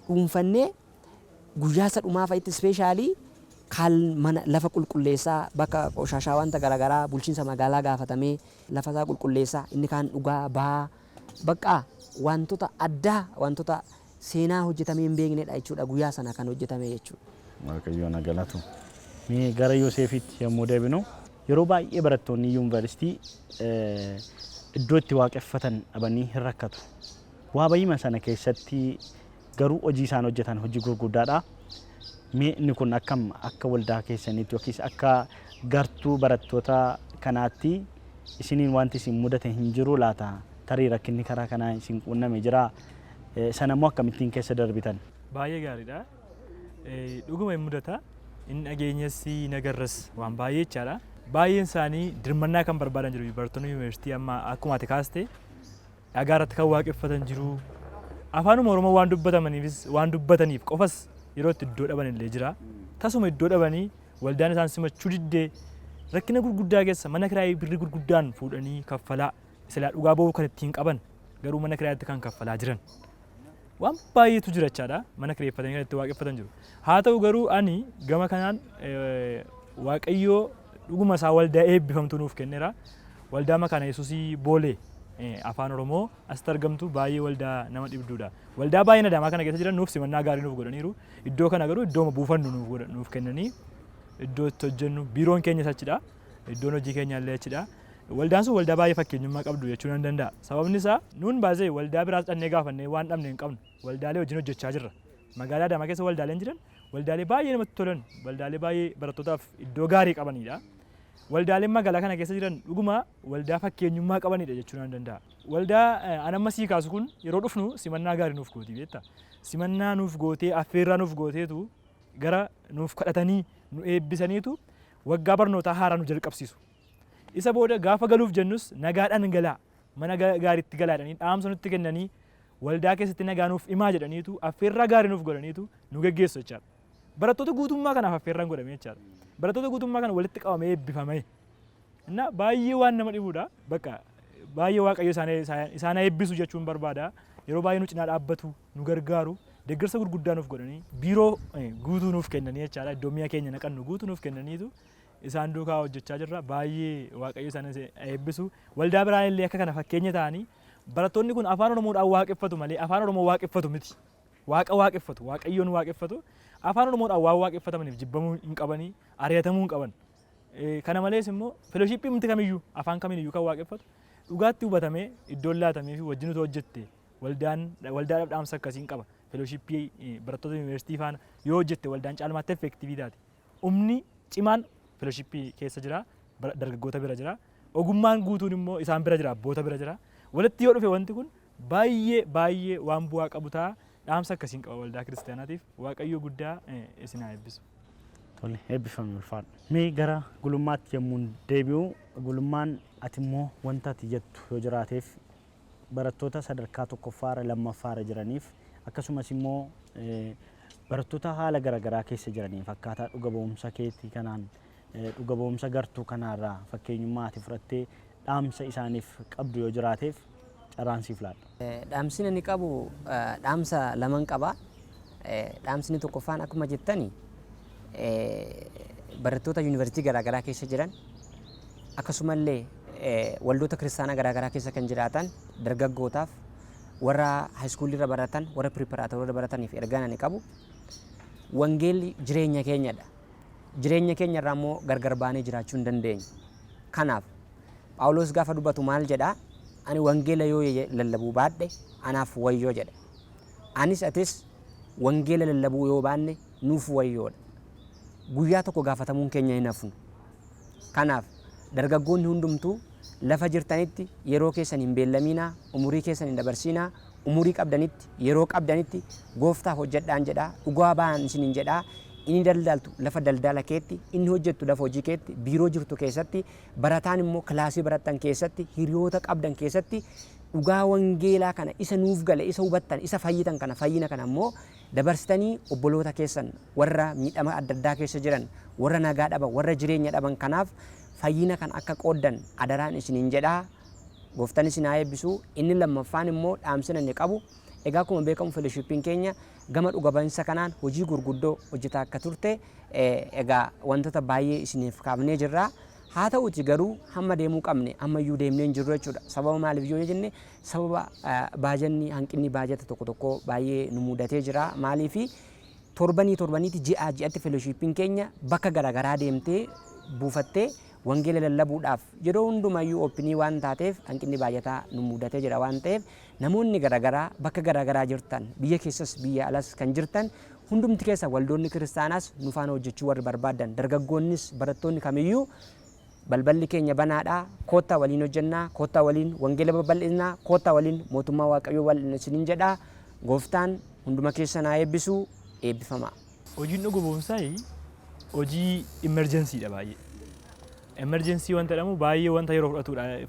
Dhuunfannee guyyaa isa dhumaa fa'itti ispeeshaalii kaal mana lafa qulqulleessaa bakka qoshaashaa wanta garaagaraa bulchiinsa magaalaa gaafatamee lafa isaa qulqulleessaa inni kaan dhugaa ba'aa bakka wantoota addaa wantoota seenaa hojjetamee hin beeknedha jechuudha guyyaa sana kan hojjetame jechuudha. Waaqayyoon haa galatu. Mee gara Yoosefitti yommuu deebinu yeroo baay'ee barattoonni yuunivarsiitii iddoo itti waaqeffatan dhabanii hin rakkatu. Bu'aa bahiima sana keessatti garuu hojii isaan hojjetan hojii gurguddaadha. Mee inni kun akkam akka waldaa keessaniitti yookiis akka gartuu barattoota kanaatti isiniin wanti isin mudate hin jiru laata? Tarii rakkinni karaa kanaa isin quunname jiraa? Sana immoo akkamittiin keessa darbitan? Baay'ee gaariidha. Dhuguma hin mudata. Inni dhageenyas hin agarras waan baay'ee jechaadha. Baay'een isaanii dirmannaa kan barbaadan jiru barattoonni yuunivarsiitii amma akkuma ati kaaste dhagaa irratti kan waaqeffatan jiru. Afaanuma Oromoo waan dubbatamaniifis waan dubbataniif qofas yeroo itti iddoo dhaban illee jira. Tasuma iddoo dhabanii waldaan isaan simachuu diddee rakkina gurguddaa keessa mana kiraayii birrii gurguddaan fuudhanii kaffalaa silaa dhugaa ba'uu kan ittiin qaban garuu mana kiraayitti kan kaffalaa jiran. Waan baay'eetu jira jechaadha. Mana kireeffatanii kan itti waaqeffatan jiru. Haa ta'u garuu ani gama kanaan Waaqayyoo dhuguma isaa waldaa eebbifamtuu nuuf kenneera. Waldaa Makaana Yesuusii Boolee afaan Oromoo asitti argamtu baay'ee waldaa nama dhibduudha. Waldaa baay'een Adaamaa kana keessa jiran nuuf simannaa gaarii nuuf godhaniiru. Iddoo kana garuu iddooma buufannu nuuf kennanii iddoo itti hojjennu biiroon keenyas achidha. Iddoon hojii keenya illee achidha. Waldaan sun waldaa baay'ee fakkeenyummaa qabdu jechuu nan danda'a. Sababni isaa nuun baasee waldaa biraas dhannee gaafannee waan dhabne hin qabnu. Waldaalee wajjin hojjechaa jirra. Magaalaa Adaamaa keessa waldaaleen jiran waldaalee baay'ee namatti tolan, waldaalee baay'ee barattootaaf iddoo gaarii qabanidha. Waldaaleen magaalaa kana keessa jiran dhuguma waldaa fakkeenyummaa qabanidha jechuu nan danda'a. Waldaa an amma sii kaasu kun yeroo dhufnu simannaa gaarii nuuf gooti beekta. Simannaa nuuf gootee affeerraa nuuf gooteetu gara nuuf kadhatanii nu eebbisaniitu waggaa barnootaa haaraa nu jalqabsiisu. Isa booda gaafa galuuf jennus nagaadhaan galaa mana gaariitti galaa jedhanii dhaamsa nutti kennanii waldaa keessatti nagaa nuuf himaa jedhaniitu affeerraa gaarii nuuf godhaniitu nu geggeessu jechaadha. Barattoota guutummaa kanaaf affeerraan godhame jechaadha. Barattoota guutummaa kana walitti qabamee eebbifame. Inna baay'ee waan nama dhibuudha. Bakka baay'ee Waaqayyo isaan eebbisu jechuun barbaada. Yeroo baay'ee nu cinaa dhaabbatu, nu gargaaru, deeggarsa gurguddaa nuuf godhanii, biiroo guutuu nuuf kennanii jechaadha. Iddoo mi'a keenya naqannu guutuu nuuf kennaniitu isaan duukaa hojjechaa jirra. Baay'ee Waaqayyo isaan eebbisu. Waldaa biraan illee akka kana fakkeenya ta'anii barattoonni kun afaan Oromoodhaan waaqeffatu malee afaan Oromoo waaqeffatu miti. Waaqa waaqeffatu, Waaqayyoon waaqeffatu. Afaan Oromoodhaan waan waaqeffatamaniif jibbamuu hin qabanii, ari'atamuu hin qaban. Kana malees immoo fellowshippii miti kamiyyuu afaan kamiyyuu kan waaqeffatu dhugaatti hubatamee iddoon laatamee fi wajjin utuu hojjette waldaan waldaadhaaf dhaamsa akkasiin qaba. Fellowshippii barattoota yuunivarsiitii faana yoo hojjette waldaan caalmaatti effektiivii taati. Humni cimaan fellowshippii keessa jira, dargaggoota bira jira. Ogummaan guutuun immoo isaan bira jira, abboota bira jira. Walitti yoo dhufe wanti kun baay'ee baay'ee waan bu'aa qabu ta'a. Dhaamsa akkasiin qaba waldaa kiristaanaatiif. Waaqayyo guddaa isin haa eebbisu. Tole, eebbifami, ulfaadhu. Mee gara gulummaatti yommuu deebi'u, gulummaan ati immoo wanta ati jettu yoo jiraateef barattoota sadarkaa tokkoffaarra lammaffaarra jiraniif akkasumas immoo barattoota haala garaagaraa keessa jiraniif akkaataa dhuga ba'umsa keetii kanaan dhuga ba'umsa gartuu kanaarraa fakkeenyummaa ati fudhattee dhaamsa isaaniif qabdu yoo jiraateef carraan siif laadha. Dhaamsi ani qabu dhaamsa laman qaba. Dhaamsni tokkoffaan akkuma jettani barattoota yuunivarsiitii garaagaraa keessa jiran akkasumallee Waldoota kiristaanaa garaagaraa keessa kan jiraatan dargaggootaaf, warra high schoolii irra baratan, warra preparatory irra barataniif ergaan ani qabu, wangeelli jireenya keenyadha. Jireenya keenya irraa immoo gargar baanee jiraachuu hin dandeenyu. Kanaaf Phaawulos gaafa dubbatu maal jedhaa? "Ani wangeela yoo lallabuu baadhe anaaf wayyoo" jedha. Anis atis wangeela lallabuu yoo baanne nuuf wayyoodha. Guyyaa tokko gaafatamuun keenya hin hafnu. Kanaaf dargaggoonni hundumtuu lafa jirtanitti yeroo keessan hin beellamiinaa, umurii keessan hin dabarsiinaa, umurii qabdanitti, yeroo qabdanitti gooftaaf hojjedhaan jedhaa, dhugaa ba'an isiniin jedhaa. Inni daldaltu lafa daldala keetti, inni hojjettu lafa hojii keetti, biiroo jirtu keessatti, barataan immoo kilaasii barattan keessatti, hiriyoota qabdan keessatti dhugaa wangeelaa kana isa nuuf gale, isa hubattan, isa fayyitan kana, fayyina kana immoo dabarsitanii obboloota keessan warra miidhama adda addaa keessa jiran, warra nagaa dhaban, warra jireenya dhaban kanaaf fayyina kana akka qooddan adaraan isiniin jedhaa. Gooftaan isin haa eebbisu. Inni lammaffaan immoo dhaamsina inni qabu, egaa akkuma beekamu fellowshippiin keenya gama dhuga ba'iinsa kanaan hojii gurguddoo hojjetaa akka turte egaa wantoota baay'ee isiniif kaafnee jirra. Haa ta'uti garuu hamma deemuu qabne ammayyuu deemnee hin jirru jechuudha. Sababa maaliif yoo jenne, sababa baajanni, hanqinni baajata tokko tokko baay'ee nu mudatee jira. Maaliifi torbanii torbaniitti, ji'aa ji'atti fellowshippiin keenya bakka garaagaraa deemtee buufattee wangeela lallabuudhaaf yeroo hundumayyuu open waan taateef, hanqinni baajataa nu mudatee jira waan ta'eef, namoonni garaagaraa bakka garaagaraa jirtan, biyya keessas biyya alas kan jirtan hundumti keessa, waldoonni kiristaanaas nu faana hojjechuu warri barbaadan, dargaggoonnis barattoonni kamiyyuu, balballi keenya banaadha. Koottaa waliin hojjennaa, koottaa waliin wangeela babal'inaa, koottaa waliin mootummaa Waaqayyoo bal'ina isiniin jedhaa. Gooftaan hunduma keessan haa eebbisu. Eebbifamaa. Hojiin dhuga ba'umsaa hojii emergencydha baay'ee. Emergency wanta jedhamu baay'ee wanta yeroo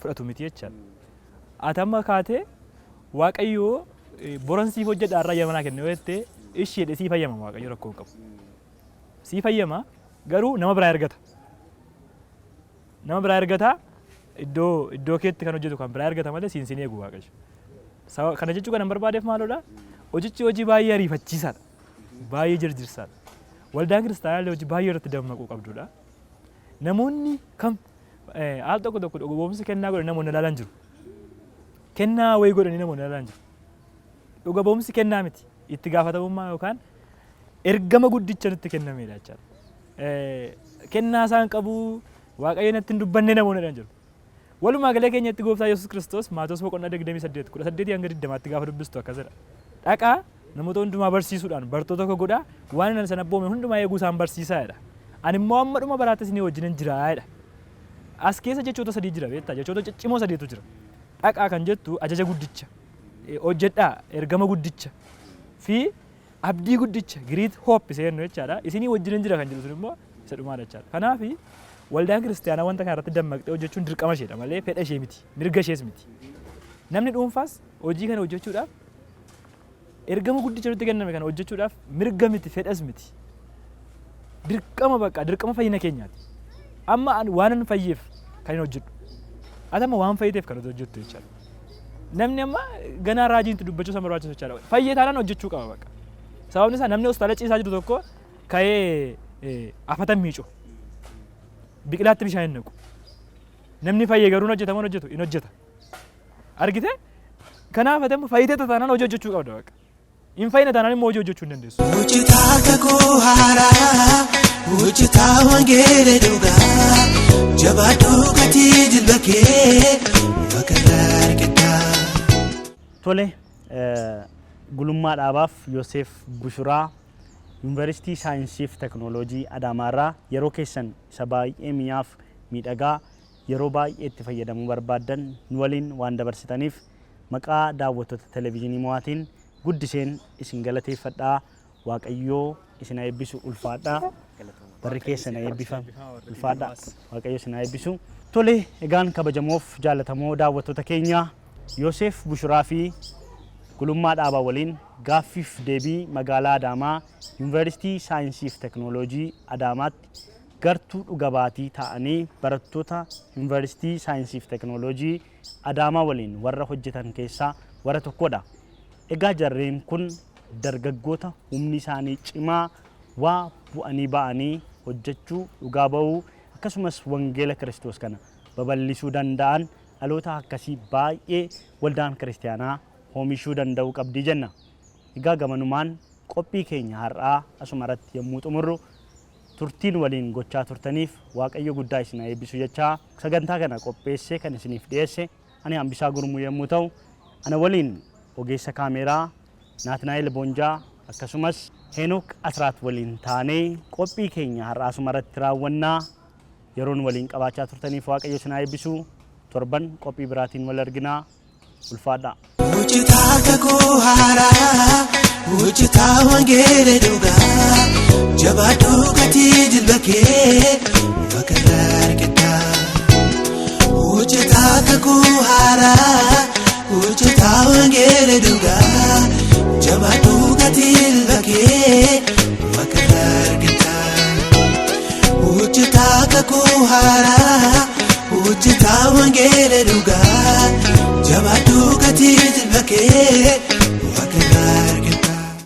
fudhatu miti jechaadha. Ati amma kaatee "Waaqayyoo, boran siif hojjedha, har'a ayyaama kenne" yoo jettee, isheedhe siif hayyama Waaqayyo, rakkoo hin qabu. Siif hayyama, garuu nama biraa ergata. Nama biraa ergata, iddoo keetti kan hojjetu kan biraa ergata malee siin sin eegu Waaqayyo. Kana jechuu kan barbaadeef maaloodha? Hojichi hojii baay'ee ariifachiisaadha. Baay'ee jirjirsaadha. Waldaan kiristaanaa illee hojii baay'ee irratti dammaquu qabdudha. Namoonni kam al tokko tokko dhuga ba'umsi kennaa godhanii namoonni ilaalan jiru. Kennaa wayii godhanii namoonni ilaalan jiru. Dhuga ba'umsi kennaa miti. Itti gaafatamummaa yookaan ergama guddicha nutti kennamedha jechaadha. Kennaa isaan qabu, Waaqayyo natti hin dubbanne namoonni jedhan jiru. Walumaa galee keenyatti Gooftaa Yesuus Kiristoos Maatewos boqonnaa 28 18 hanga 20tti gaafa dubbistu akkas jedha. "Dhaqaa, namoota hundumaa barsiisuudhaan bartoota koo godhaa, waan ani sana abboome hundumaa eeguu isaan barsiisaa" jedha. "Ani immoo hamma dhuma baraatti isinii wajjinan jira" jedha. As keessa jechoota sadii jira, beektaa? Jechoota ciccimoo sadiitu jira. Dhaqaa kan jettu ajaja guddicha, hojjedhaa ergama guddicha fi abdii guddicha, great hope isa jennu jechaadha. Isinii wajjinan jira kan jedhu sun immoo isa dhumaadha jechaadha. Kanaaf waldaan kiristaanaa wanta kana irratti dammaqxee hojjechuun dirqama isheedha malee fedha ishee miti, mirga ishees miti. Namni dhuunfaas hojii kana hojjechuudhaaf, ergama guddicha nutti kenname kana hojjechuudhaaf mirga miti, fedhas miti. Dirqama bakka dirqama fayyina keenyaati. Amma ani waan an fayyeef kan hin hojjedhu. Ati amma waan fayyiteef kan hojjettu jechaadha. Namni amma ganaa raajiintu dubbachuu isa barbaachisu jechaadha. Fayyee taanaan hojjechuu qaba bakka. Sababni isaa namni hospitaala ciisaa jiru tokko ka'ee afatan miicu. Biqilaatti bishaan hin naqu. Namni fayyee garuu hin hojjeta moo hin hojjetu? Hin hojjeta. Argite? Kanaaf ati amma fayyitee taanaan hojii hojjechuu qabda bakka. Hin fayyine taanaan immoo hojii hojjechuu hin dandeessu. Hojjetaa kakuu haaraa, hojjetaa wangeela dhugaa, jabaadhuu gatii jilba kee waaqarraa argatta. Tole, Gulummaa Dhaabaaf Yoseef Bushuraa, Yuunivarsiitii Saayinsii fi Teknooloojii Adaamaarraa yeroo keessan isa baay'ee mi'aaf miidhagaa yeroo baay'ee itti fayyadamuu barbaaddan nu waliin waan dabarsitaniif maqaa daawwattoota televezyiinii Mo'aatiin guddiseen isin galateeffadhaa. Waaqayyoo isin haa eebbisu, ulfaadhaa. Barri keessan haa eebbifamu, ulfaadhaa. Waaqayyo isin haa eebbisu. Tole, egaan kabajamoof jaallatamoo daawwattoota keenya, Yoseef Bushuraa fi Gulummaa Dhaabaa waliin gaaffiif deebii magaalaa Adaamaa, Yuunivarsiitii Saayinsii fi Teknooloojii Adaamaatti gartuu dhuga baatii ta'anii barattoota Yuunivarsiitii Saayinsii fi Teknooloojii Adaamaa waliin warra hojjetan keessaa warra tokkodha. Egaa jarreen kun dargaggoota humni isaanii cimaa, waa bu'anii ba'anii hojjechuu, dhugaa ba'uu, akkasumas wangeela Kiristoos kana babal'isuu danda'an dhaloota akkasii baay'ee waldaan kiristaanaa oomishuu danda'uu qabdi jenna. Egaa gamanumaan qophii keenya har'aa asuma irratti yommuu xumurru turtiin waliin gochaa turtaniif Waaqayyo guddaa isin haa eebbisu jechaa sagantaa kana qopheessee kan isiniif dhiyeesse ani Hambisaa Gurmuu yommuu ta'u ana waliin ogeessa kaameeraa Naatnaa'el Boonjaa akkasumas Heenok Asraat waliin taanee qophii keenya har'aa asuma irratti raawwannaa yeroon waliin qabaachaa turtaniif Waaqayyo isin haa eebbisu torban qophii biraatiin wal arginaa ulfaadhaa. Hojjetaa kakuu haaraa, hojjetaa wangeela dhugaa, jabaadhuu gatii jilba kee waaqarraa argatta. Hojjetaa kakuu haaraa, hojjetaa wangeela dhugaa, jabaadhuu gatii jilba kee waaqarraa argatta. Hojjetaa kakuu haaraa, hojjetaa wangeela dhugaa, jabaadhuu gatii jilba kee.